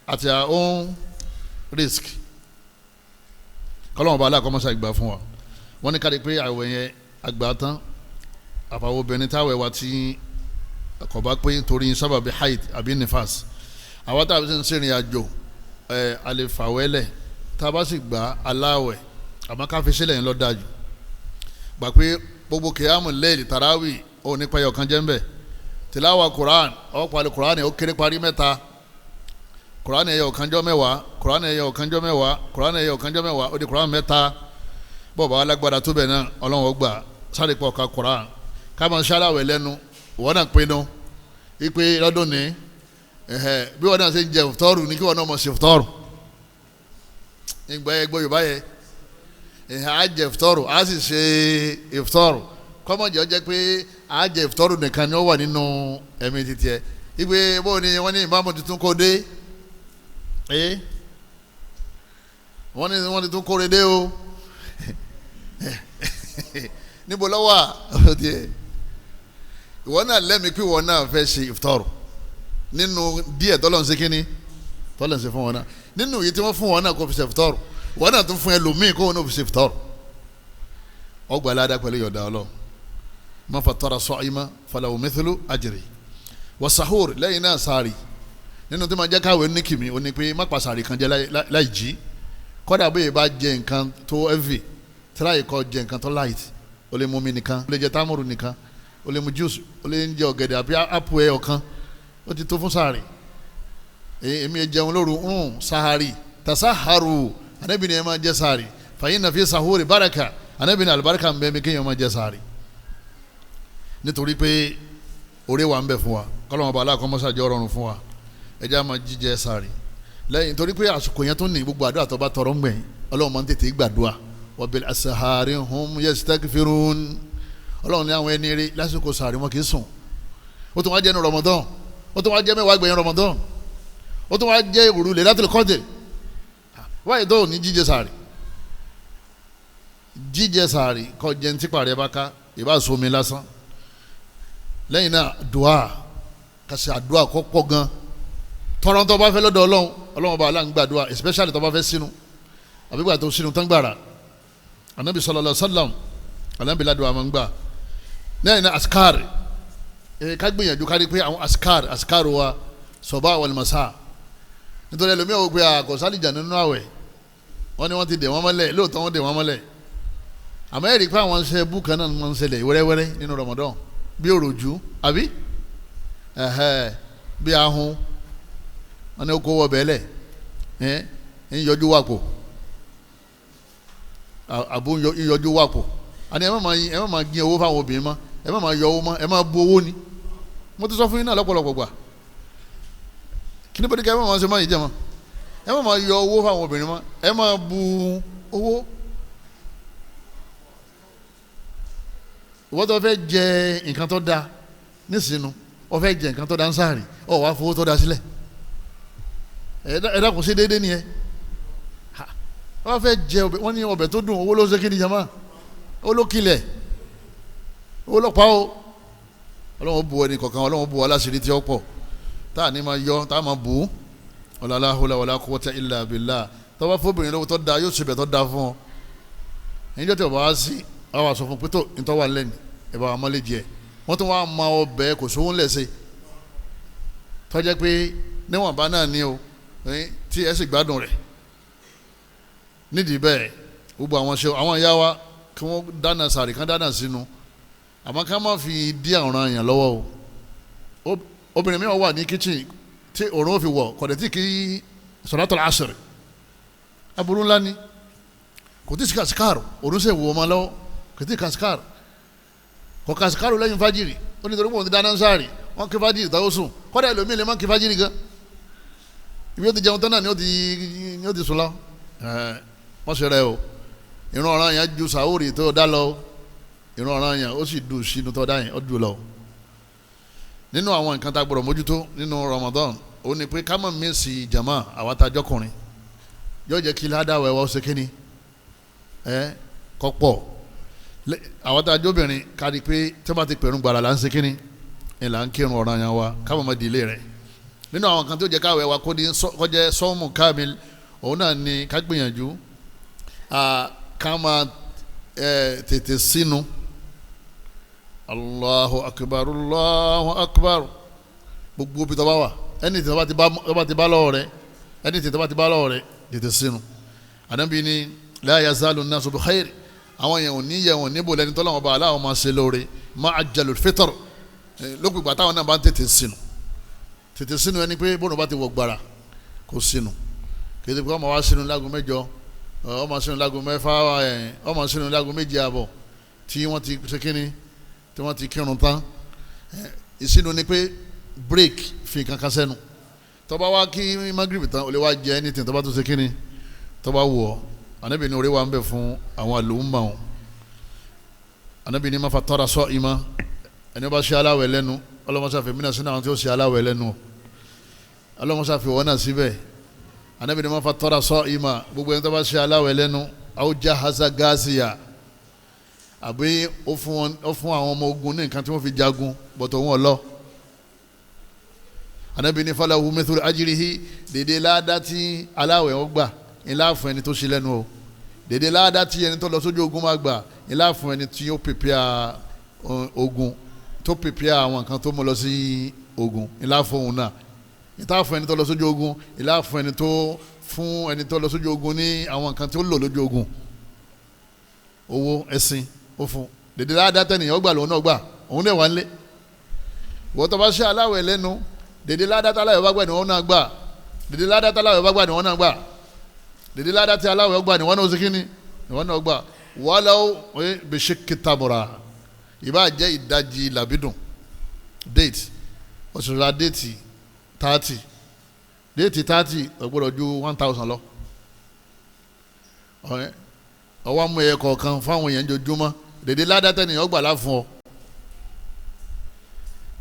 [SPEAKER 2] at your own risk. Kọ́lọ́run ọba aláà kọ́ mọ́ṣá ìgbà fún wa. Wọ́n ní kárí pé àwẹ̀ yẹn àgbà tán àfàwọn obìnrin táwẹ̀ wa tí kò bá pé torí sábàbí haid àbí nifas, àwọn táwọn ti ń ṣèrìn àjò alefawẹlẹ tá a bá sì gbà aláwẹ̀ àmọ́ ká fi sílẹ̀ yẹn lọ dájú. Gbà pé gbogbo kìámù lẹ́ẹ̀lì tàràwì ó nípa ẹyọ kan jẹ́ ń bẹ̀, tìláwà Quran ó parí Quran ó kéré parí mẹ́ta, Quran ẹyọ kan jọ́ mẹ́wàá, Quran ẹyọ kan jọ́ mẹ́wàá, Quran ẹyọ kan jọ́ mẹ́wàá, ó di Quran mẹ́ta. Bọ́ọ̀bù alágbára tó bẹ̀ náà Ọlọ́run ó gbà sáré pọ̀ ká Quran ká máa ṣáláwẹ̀ lẹ́nu. Ìwọ náà pinnu ipe lọ́dún ní bí wọn náà ṣe ń jẹ ìfutọ́rù ní kí wọn náà mọ̀ ṣe ìfutọ́rù. Ìgbà yẹn gbọ́ Yorùbá yẹn á jẹ ìfutọ́rù á sì ṣe ìfutọ́rù, kọ́mọ̀jẹ́ jẹ́ pé á jẹ ìfutọ́rù nìkan ni ó wà nínú ẹ̀mí títí ẹ̀. Ìgbé bó ni wọ́n ní ìmáàmù tuntun kó dé, wọ́n ní wọ́n tuntun kóre dé o níbo ló wà? Ìwọ náà lẹ́mìí pé ìwọ náà fẹ́ ṣe ìfutọ́rù nínú díẹ̀ tọ́lọ̀ ń ṣe kínní tọ́lọ̀ ń ṣe fún wọn náà, nínú èyí tí wọ́n fún wọn náà kó fi ṣe ìfutọ́rù, wọn náà tún fún ẹlòmíì kó wọn náà fi ṣe ìfutọ́rù. Ọgbà aládàá pẹ̀lú yọ̀dá ọlọ́ man fattara sa'ima falahu mithlu ajri wa sahur. Lẹ́yìn náà sàárì nínú tí ma jẹ́ káwé ní kìmí ó ní pé má pa sàárì kan jẹ láì jí, kọ́dà bóyá bá jẹ nǹkan tó heavy tíráyì kọ́ jẹ nǹkan tó light, ó lè mú mi nìkan, ó lè jẹ támúrù nìkan, ó lè mu juice, ó lè jẹ ọ̀gẹ̀dẹ̀ àbí apple ẹyọ kan, ó ti tó fún sàárì. Èmi jẹun lóru ń sàárì tasaharu Ànábì ni ẹ máa jẹ sàárì fàyín nàfi sàhúrì báràkà. Ànábì ní àlùbáríkà ń bẹ mi kéèyàn máa jẹ sàárì, nítorí pé oore wà ń bẹ fún wa. Kọ́lọ́mọ bàálà kọ́ mọ́sá jẹ́ ọ̀rọ̀rùn fún wa. Ẹ jẹ́ á máa jíjẹ sàárì lẹ́yìn, torí pé àsìkò yẹn tó ní gbogbo àdúrà tó bá tọrọ ń gbẹ̀yìn, Ọlọ́run máa ń tètè gbàdúrà. Wa bil asahari hum yastaghfirun. Ọlọ́run ní àwọn ẹni rí lásìkò sàárì wọn kì í sùn. Ó tún wá jẹ́ ní Ramadan, ó tún wá jẹ́ mẹ́wàá gbẹ̀yìn Ramadan, ó tún wá jẹ́ òru Lailatul Qadr. Wáyé tó ní jíjẹ sàárì, jíjẹ sàárì kọ́ jẹ́ ní tipa rẹ̀ bá ká, ìbá somi lásán. Lẹ́yìn náà dùá, kàṣẹ àdúà kọ́ pọ̀ gan. Tọrọ tó bá fẹ́ lọ́dọ̀ Ọlọ́run, Ọlọ́run ọba aláǹ gbàdúà, especially tó bá fẹ́ sínú àbígbà tó sínú tán gbàrà. Anabi sallallahu alaihi wasallam Anabi ládùá máa ń gbà. Lẹ́yìn náà askar, ká gbìyànjú ká rí pé àwọn askar askar wa sọba wal masa. Nítorí ẹlòmíràn wò pé àkọsálìjà nínú àwẹ̀, wọ́n ní wọ́n ti dè wọ́n mọ́lẹ̀. Lóòótọ́ wọ́n dè wọ́n mọ́lẹ̀, àmọ́ ẹ̀rí pé àwọn ṣe bú kan náà máa ń ṣẹlẹ̀ wẹ́rẹ́wẹ́rẹ́ nínú Ramadan, bí òròjú àbí bí ahun, wọn ní kó wọ bẹ́ẹ̀lẹ̀ ẹ̀ ń yọjú wàpò, àbó ń yọjú wàpò. Àní ẹ má máa gbin owó fáwọn obìnrin mọ́, ẹ má máa yọ owó mọ́, ẹ má bu owó ni. Mo ti sọ fún yín náà lọ́pọ̀lọpọ̀ gbà, kí ni bó ti ká ẹ má máa ṣe má yìí jẹ́ mọ́, ẹ má máa yọ owó fáwọn obìnrin mọ́, ẹ má bu owó. Ìwọ́n tó fẹ́ jẹ nǹkan tó da nísìnyí, ó fẹ́ jẹ nǹkan tó da ń sáàrì, ó wàá fowó tó da sílẹ̀. Ẹ dákun, sí déédéé nìyẹn. Wọ́n fẹ́ jẹ ọbẹ̀, wọ́n ní ọbẹ̀ tó dùn, owó ló ṣe kí ni jama, owó ló kilẹ̀, owó ló pa o. Ọlọ́run bu ẹni kọ̀ọ̀kan, Ọlọ́run bu aláṣírí tí ó pọ̀ tá a ní máa yọ, tá a máa bù ú. La hawla wala quwwata illa billah. Tó bá fóbìnrin lówó tó da, yóò ṣe bẹ̀ tó da fún ọ. Níjọ́ tí o bá wá sí, wọ́n wá sọ fún pétó ntọ́ wà lẹ́nu ẹ̀ bá wa mọ́lẹ̀ jẹ. Wọ́n tún wá ma ọbẹ̀ kò sówó ńlẹ̀ ṣe, tọ́jẹ́ pé níwọ̀nba náà ni o tí ẹ sì gbádùn rẹ̀. Nídìí bẹ́ẹ̀, gbogbo àwọn ṣe àwọn ìyá wa kí wọ́n dáná sàrì, kán dáná sínú, àmọ́ ká má fi dí àwòrán yẹn lọ́wọ́ o. Obìnrin mi wà ní kitchen tí òórùn ó fi wọ̀ kọ̀dẹ̀ tí kì í sọ̀rọ̀tọ̀ àṣírí, aburú ńlá ni. Kò tí kàṣíkàrò, òórùn sì wọ̀ ọmọ lọ́wọ́, kò tí kàṣíkàrò, kò kàṣíkàrò lẹ́yìn fájìrì. Ó ní torí pé òun ti dáná sáré, wọ́n kí fájìrì táwọn sùn. Kọ́dà ẹlòmíì lè má kí fájìrì gan, ibi ó ti jẹun tán náà ni ó ti sùn lọ. Wọ́n ṣe rẹ o. Ìran ọ̀ràn yẹn ju sàwórì tó dá lọ, ìran ọ̀ràn yẹn ó sì dùn sínú tó dá yẹn ó dùn lọ. Nínú àwọn nǹkan tá a gbọ́dọ̀ mójútó nínú Ramadan, ó ní pé ká má mísì jàmá. Àwa tá a jọkùnrin, yóò jẹ́ kí ládàá wẹ̀ wá ó ṣe kíni ẹ kọ́ pọ̀. Àwọn tá a jóbìnrin, ká rí i pé tí wọ́n bá ti pẹ̀rù gbàrà là ń ṣe kíni ẹ̀ là ń kírun ọ̀ràn yẹn wa, ká má má di ilé rẹ̀. Nínú àwọn kan tó jẹ́ káwé wa kó jẹ́ sọ́ọ̀mù kámil, òun náà ni ká gbìyànjú ká máa tètè sínú. Allahu akbar, Allahu akbar. Gbogbo bí tó bá wà, ẹni tí tó bá ti bá lọ́wọ́ rẹ̀, ẹni tí tó bá ti bá lọ́wọ́ rẹ̀, tètè sínú. Ànábì ní la yazalu nnasu bi khair, àwọn yẹn ò ní yẹ wọn níbo lẹni tọ́lọ́wọ́n bá aláwọ̀ máa ṣe lóore, ma ajjalul fitr, lópin ìgbà táwọn náà bá ń tètè sínú. Tètè sínú ẹni pé bóun bá ti wọ gbàrà kó sínú. Kéde pé ọmọ wa sínú láago 8, ọmọ sínú láago 6, ọmọ sínú láago 7:30 tí wọ́n ti ṣe kíni, tí wọ́n ti kírun tán. Ìsínú ni pé break, fi kankan sẹ́nu. Tó bá wá kí magrib tán, ó lè wá jẹ anything tó bá tó ṣe kíni tó bá wù ọ́. Ànábì ní orí wa ń bẹ fún àwọn àlùmọ̀ wọn. Ànábì ní ma fa tọ́ra sọ ìmọ̀, ẹni bá ṣe aláwẹ̀ lẹ́nu, ọlọ́mọṣàfẹ́ mí náà sínú àwọn tí ó ṣe aláwẹ̀ lẹ́nu, ọlọ́mọṣàfẹ́ wọn náà síbẹ̀. Ànábì ní ma fa tọ́ra sọ ìmọ̀, gbogbo ẹni tó bá ṣe aláwẹ̀ lẹ́nu, aw jahaza gaziya, àbí ó fún àwọn ọmọ ogun ní nǹkan tí wọ́n fi jagun bọ̀tọ̀ wọn lọ. Ànábì ní falahu mithlu ajrihi, dèdè láàdá tí aláwẹ̀ wọn gbà ńlá fún ẹni tó ṣe lẹ́nu o, dèdè láàdá tí ẹni tó lọ sójú ogun máa gbà ńlá fún ẹni tí ó pèpè ogun, tó pèpè àwọn nǹkan tó mú lọ sí ogun, ńlá fún òun náà. Ìta fún ẹni tó lọ sójú ogun, ìlà fún ẹni tó fún ẹni tó lọ sójú ogun ní àwọn nǹkan tí ó lò lójú ogun, owó, ẹṣin, ó fún dèdè ládàá tẹnìyàn ó gbà lòun náà gbà, òun náà wà ń lé. Wọ́n tó bá ṣe aláwẹ̀ lẹ́nu, dèdè ládàá tí aláwẹ̀ bá gbà ni wọ́n náà gbà, dèdè ládàá tí aláwẹ̀ bá gbà ni wọ́n náà gbà, dèdè ládàá tí aláwẹ̀ gbà ni wọ́n náà ó ṣe kíni ni wọ́n náà gbà. wàhálà bishikki tamura, ìbá jẹ́ ìdajì làbídùn date, ó sì ra déètì 30, déètì 30 ó gbọ́dọ̀ ju 1000 lọ. Ọwọ́ mú ẹyẹ kọ̀ọ̀kan fáwọn èèyàn jojúmọ́, dèdè ládàtẹ́ nìyẹn ọgbà láfún ọ.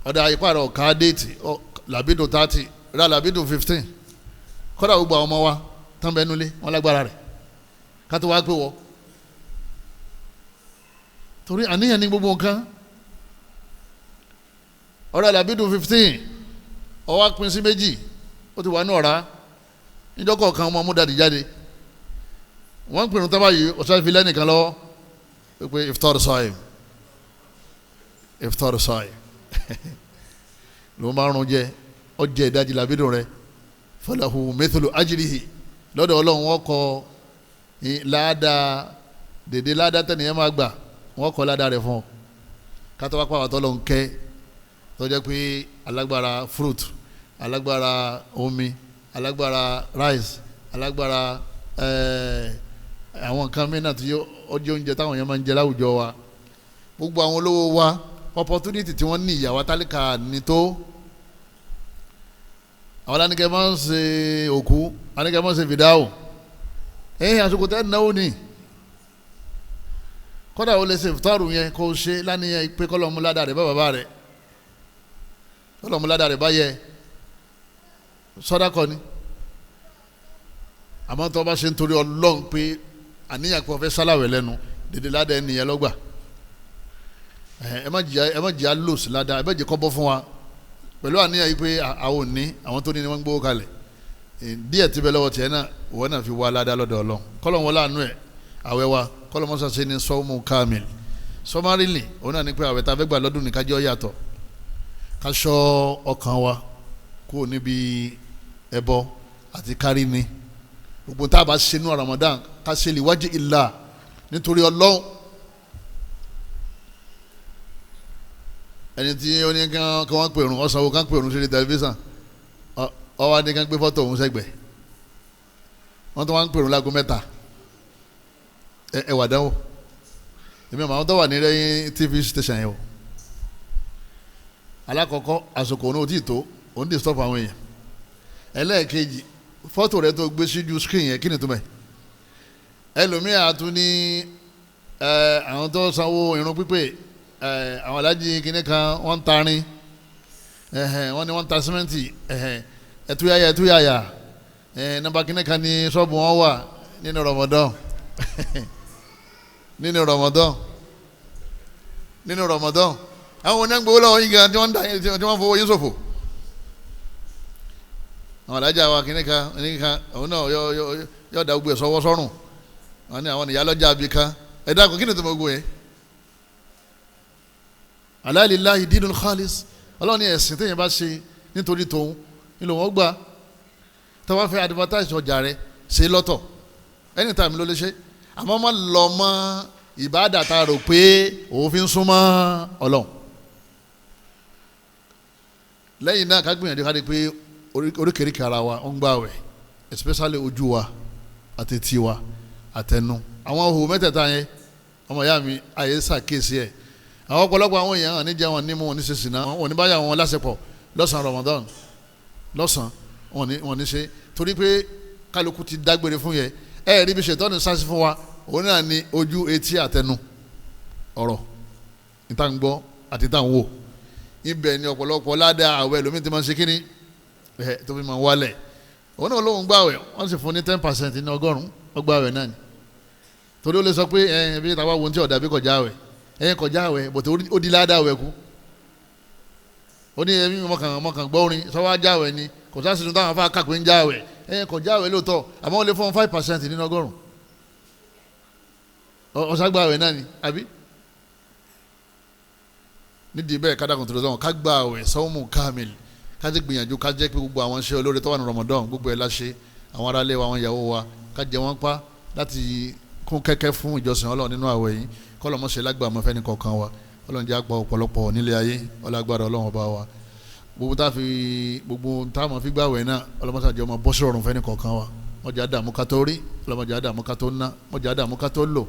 [SPEAKER 2] Ọ̀dà ipá rẹ̀ ọ̀ka déètì làbídùn 30, ra làbídùn 15. Kọ́dà gbogbo àwọn ọmọ wa tán bẹ́ẹ̀ nulẹ̀ wọn lágbára rẹ̀ ká tó wá pé wọ́, torí àníyàn ní gbogbo nǹkan. Ọ̀rẹ́ làbídùn 15 ó wá pín sí méjì, ó ti wà ní ọ̀rá. Níjọ́ kọ̀ọ̀kan ọmọ múdàdí jáde, wọ́n ń pinnu tábà yìí, ọ̀sán fi lẹ́nìkan lọ́wọ́ pé iftar sa'im, iftar sa'im ló máa ń rún jẹ, ó jẹ ìdajì làbídùn rẹ, falahu mithlu ajrihi, lọ́dọ̀ Ọlọ́run wọ́n kọ láàdá dèdè láàdá tẹ̀nìyẹn máa gbà, wọ́n kọ láàdá rẹ̀ fún ọ. Kátó wá pàwọ́ tọ́lọ́ ń kẹ́, tó jẹ́ pé alágbára fruit, alágbára omi, alágbára rice, alágbára àwọn nǹkan mìíràn tí ó jẹ́ oúnjẹ táwọn èèyàn máa ń jẹ láwùjọ wa. Gbogbo àwọn olówó wa, opportunity tí wọ́n ní ìyàwó tálíkà ní tó. Àwọn aláníkẹ́ máa ń ṣe òkú, aláníkẹ́ máa ń ṣe fìdáwò, ẹ̀yìn àsìkò tẹ́ náwó ni. Kọ́dà ó lè ṣe ìfútàrù yẹn kó o ṣe lánìyàn pé kọ́lọ́mù ládàá rẹ̀ bá bàbá rẹ̀, kọ́lọ́mù ládàá rẹ̀ bá yẹ sọ́dákọ́ ni. Àmọ́ tó o bá ṣe ń torí Ọlọ́run pé àníyàn pé o fẹ́ sálàwẹ̀ lẹ́nu, dèdè ládàá ẹnìyẹn lọ́gbà. Ẹ má jìyà lòsì ládàá, ẹ má jẹ́ kọ́ bọ́ fún wa pẹ̀lú àníyàn yìí pé àwọn ò ní, àwọn tó ní ni wọ́n ń gbówó kalẹ̀ díẹ̀ tí bẹ lọ́wọ́ tiẹ̀ náà, wọ́n náà fi wá ládàá lọ́dọ̀ Ọlọ́run. Kọ́lọ́n wọlé àánú ẹ̀ àwẹ̀ wa, kọ́lọ́n mọ́sá ṣe ní sọ́ọ́mù kamil sọ́márìlì. Òun náà ní pé àwẹ̀ tá a fẹ́ gbà lọ́dún ní kájọ́ yàtọ̀, ká ṣọ́ ọkàn wa kúrò níbi ẹbọ àti kárí ni. Gbogbo tá a bá ṣe nínú Ramadan ká ṣe lè wájú ìlà nítorí Ọlọ́run. Ẹni tí ó ní kí wọ́n pèrún, ọ̀sán wo ká pèrún sí tẹlifíṣàn, ọwọ́ adé kan gbé fọ́tò òun sẹ́gbẹ̀ẹ́, wọ́n tó wá ń pèrún láago 3. Ẹ wà dánwò. Èmi àwọn tó wà ní rẹ́yìn TV station yẹn o. Alákọ̀ọ́kọ́ àsìkò òun ò tí ì tó, òun dì stop àwọn èèyàn. Ẹlẹ́ẹ̀kejì, fọ́tò rẹ tó gbé síjú screen yẹn, kí ni túmọ̀ ẹ̀? Ẹlòmíà tún ní àwọn tó sanwó irun pípé, àwọn alájí kìnnì kan wọ́n ń tarin, wọ́n ní wọ́n ń ta símẹ́ǹtì, ẹ̀túyàyà ẹ̀túyàyà, nọ́mbà kìnnì kan ní ṣọ́ọ̀bù wọn wà nínú Ramadan. Nínú Ramadan, nínú Ramadan, àwọn onígbòwó lọ́wọ́ yín gan tí wọ́n ń da tí wọ́n fowó yín ṣòfò. Àwọn alájà wa kìnnì kan kìnnì kan, òun náà yọ da gbogbo ẹ̀ sọ́wọ́ sọ́rùn. Wọ́n ní àwọn ìyálọ́jà abì kan, ẹ dákun kí ni tó mọ̀ gbogbo yẹn? Ala lillahi dinul khalis. Ọlọ́run ní ẹ̀sìn téèyàn bá ṣe nítorí tòun nílò wọ́n gbà. Tó bá fẹ́ advertise ọjà rẹ, ṣe lọ́tọ̀, anytime ló lè ṣe. Àmọ́ má lọ mọ́ ìbáàdà tá a rò pé òun fi ń súnmọ́ Ọlọ́run. Lẹ́yìn náà ká gbìyànjú ká rí pé oríkèéríkèé ara wa ń gbààwẹ̀, especially ojú wa àti etí wa àtẹnu. Àwọn ohun mẹ́tẹ̀ẹ̀ta yẹn, ọmọ ìyá mi, àyè ṣàkíyèsí ẹ̀. Àwọn ọ̀pọ̀lọpọ̀ àwọn èèyàn hàn níjẹ́ wọn nímú wọn ní ṣèṣìnà, wọn ní báyà wọn lásìpọ̀ lọ́sàn-án Ramadan, lọ́sàn-án wọn ní ṣe, torí pé kálukú ti dágbére fún yẹ. Ẹ rí bí ṣètọ́ni sáṣí fún wa, òun náà ní ojú, etí, àtẹnu, ọ̀rọ̀ níta ń gbọ́ àti níta ń wò. Ibẹ̀ ni ọ̀pọ̀lọpọ̀ ládàá àwẹ̀ lómi ti máa ń ṣe kíní ẹ̀ tó fi máa ń wálẹ̀. Òun náà lóun gbàwẹ̀, wọ́n sì fún ní 10% ní 100, ó gbàwẹ̀ náà ni. Torí ó lè sọ pé ẹ bí tàwa wo ohun tí ọ̀dà bí kọjá àwẹ̀, ẹ̀yìn kọjá àwẹ̀, bọ̀tẹ̀ ó di ládàá àwẹ̀ kú. Ó ní ẹ̀mí mọ̀kàn gbọ́ orin sọ́wọ́ ajá àwẹ̀ ni, kò sá sínú táwọn afá kàpé ń já àwẹ̀. Ẹ̀yìn kọjá àwẹ̀ lóòótọ́, àmọ́ ó lè fún 5% nínú 100. Ọ̀sàgbà àwẹ̀ náà ni, àbí? Nídìí bẹ́ẹ̀ kádàkùn tó lọ́wọ́ ká gba àwẹ̀ sọ́wọ́mù kámìlì, ká jẹ́ gbìyànjú ká jẹ́ pé gbogbo àwọn iṣẹ́ olóore tó wà ní Ramadan gbogbo ẹ̀ láṣẹ, àwọn aráalé wa, àwọn ìyàwó wa, ká jẹ wọ́n pa láti kún kẹ́kẹ́ fún ìjọsìn Ọlọ́run nínú àwẹ̀ yìí. Kọ́lọ̀ mọ́ ṣe lágbà ọmọ fẹ́ni kọ̀ọ̀kan wa. Ọlọ́run jẹ́ àgbà ọ̀pọ̀lọpọ̀ nílé ayé, ọlágbára Ọlọ́run ọba wa. Gbogbo tá a fi gbogbo tá a mọ̀ fi gbàwẹ̀ náà, ọlọ́mọṣàjẹ́ ọmọ bọ́ sọ̀rọ̀ fẹ́ni kọ̀ọ̀kan wa. Mọ̀jà dààmú ká tó rí, ọlọ́mọjà dààmú ká tó ná, mọ̀jà dààmú ká tó lò.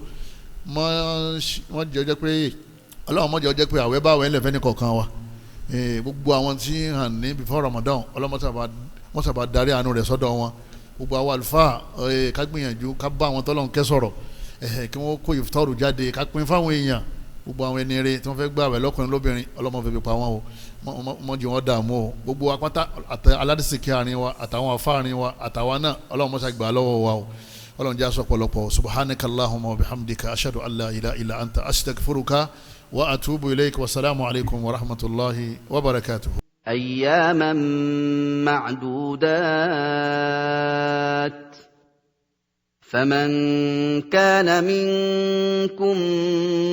[SPEAKER 2] Mọ́ jẹ́ ọjọ́ pé ọlọ́run mọ́ jẹ́ ọjọ́ pé àwẹ̀ bá àwẹ̀ ńlẹ̀ fẹ́ ní kọ̀ọ̀kan wa. Gbogbo àwọn tí hàn ní before Ramadan, ọlọ́run mọ́sàbà darí àánú rẹ̀ sọ́dọ̀ wọn. Gbogbo àwọn àlùfáà, ká gbìyànjú ká bá àwọn tọ́lọ́run kẹ́ sọ̀rọ̀, kí wọ́n kó ìfitọ́rù jáde ká pín fáwọn èèyàn. Gbogbo àwọn ẹni rere tí wọ́n fẹ́ gbà wẹ̀ lọ́kùnrin lóbìnrin, ọlọ́mọ fẹ́ fi pa wọ́n o, mọ́ jẹ́ wọ́n dààmú o. Gbogbo apáta aládìsíkí àárín wa, àtàwọn afáàrin wa, àtàwa náà, ọlọ́run mọ́sá gbà lọ́wọ́ wa o. Ọlọ́run jẹ́ aṣọ pọ̀lọpọ̀. Subhanaka allahumma wa bihamdika, ashhadu an la ilaha illa anta, astaghfiruka wa atubu ilayk, wa salaamu alaykum wa rahmatulahi wa barakatuhu.
[SPEAKER 1] أياما معدودات، فمن كان منكم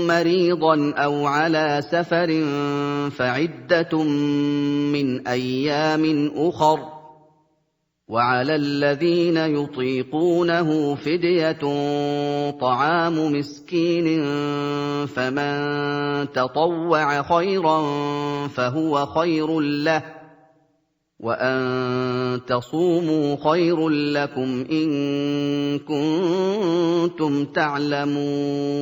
[SPEAKER 1] مريضا او على سفر فعده من ايام اخر، وعلى الذين يطيقونه فديه طعام مسكين، فمن تطوع خيرا فهو خير له، وان تصوموا خير لكم ان كنتم تعلمون.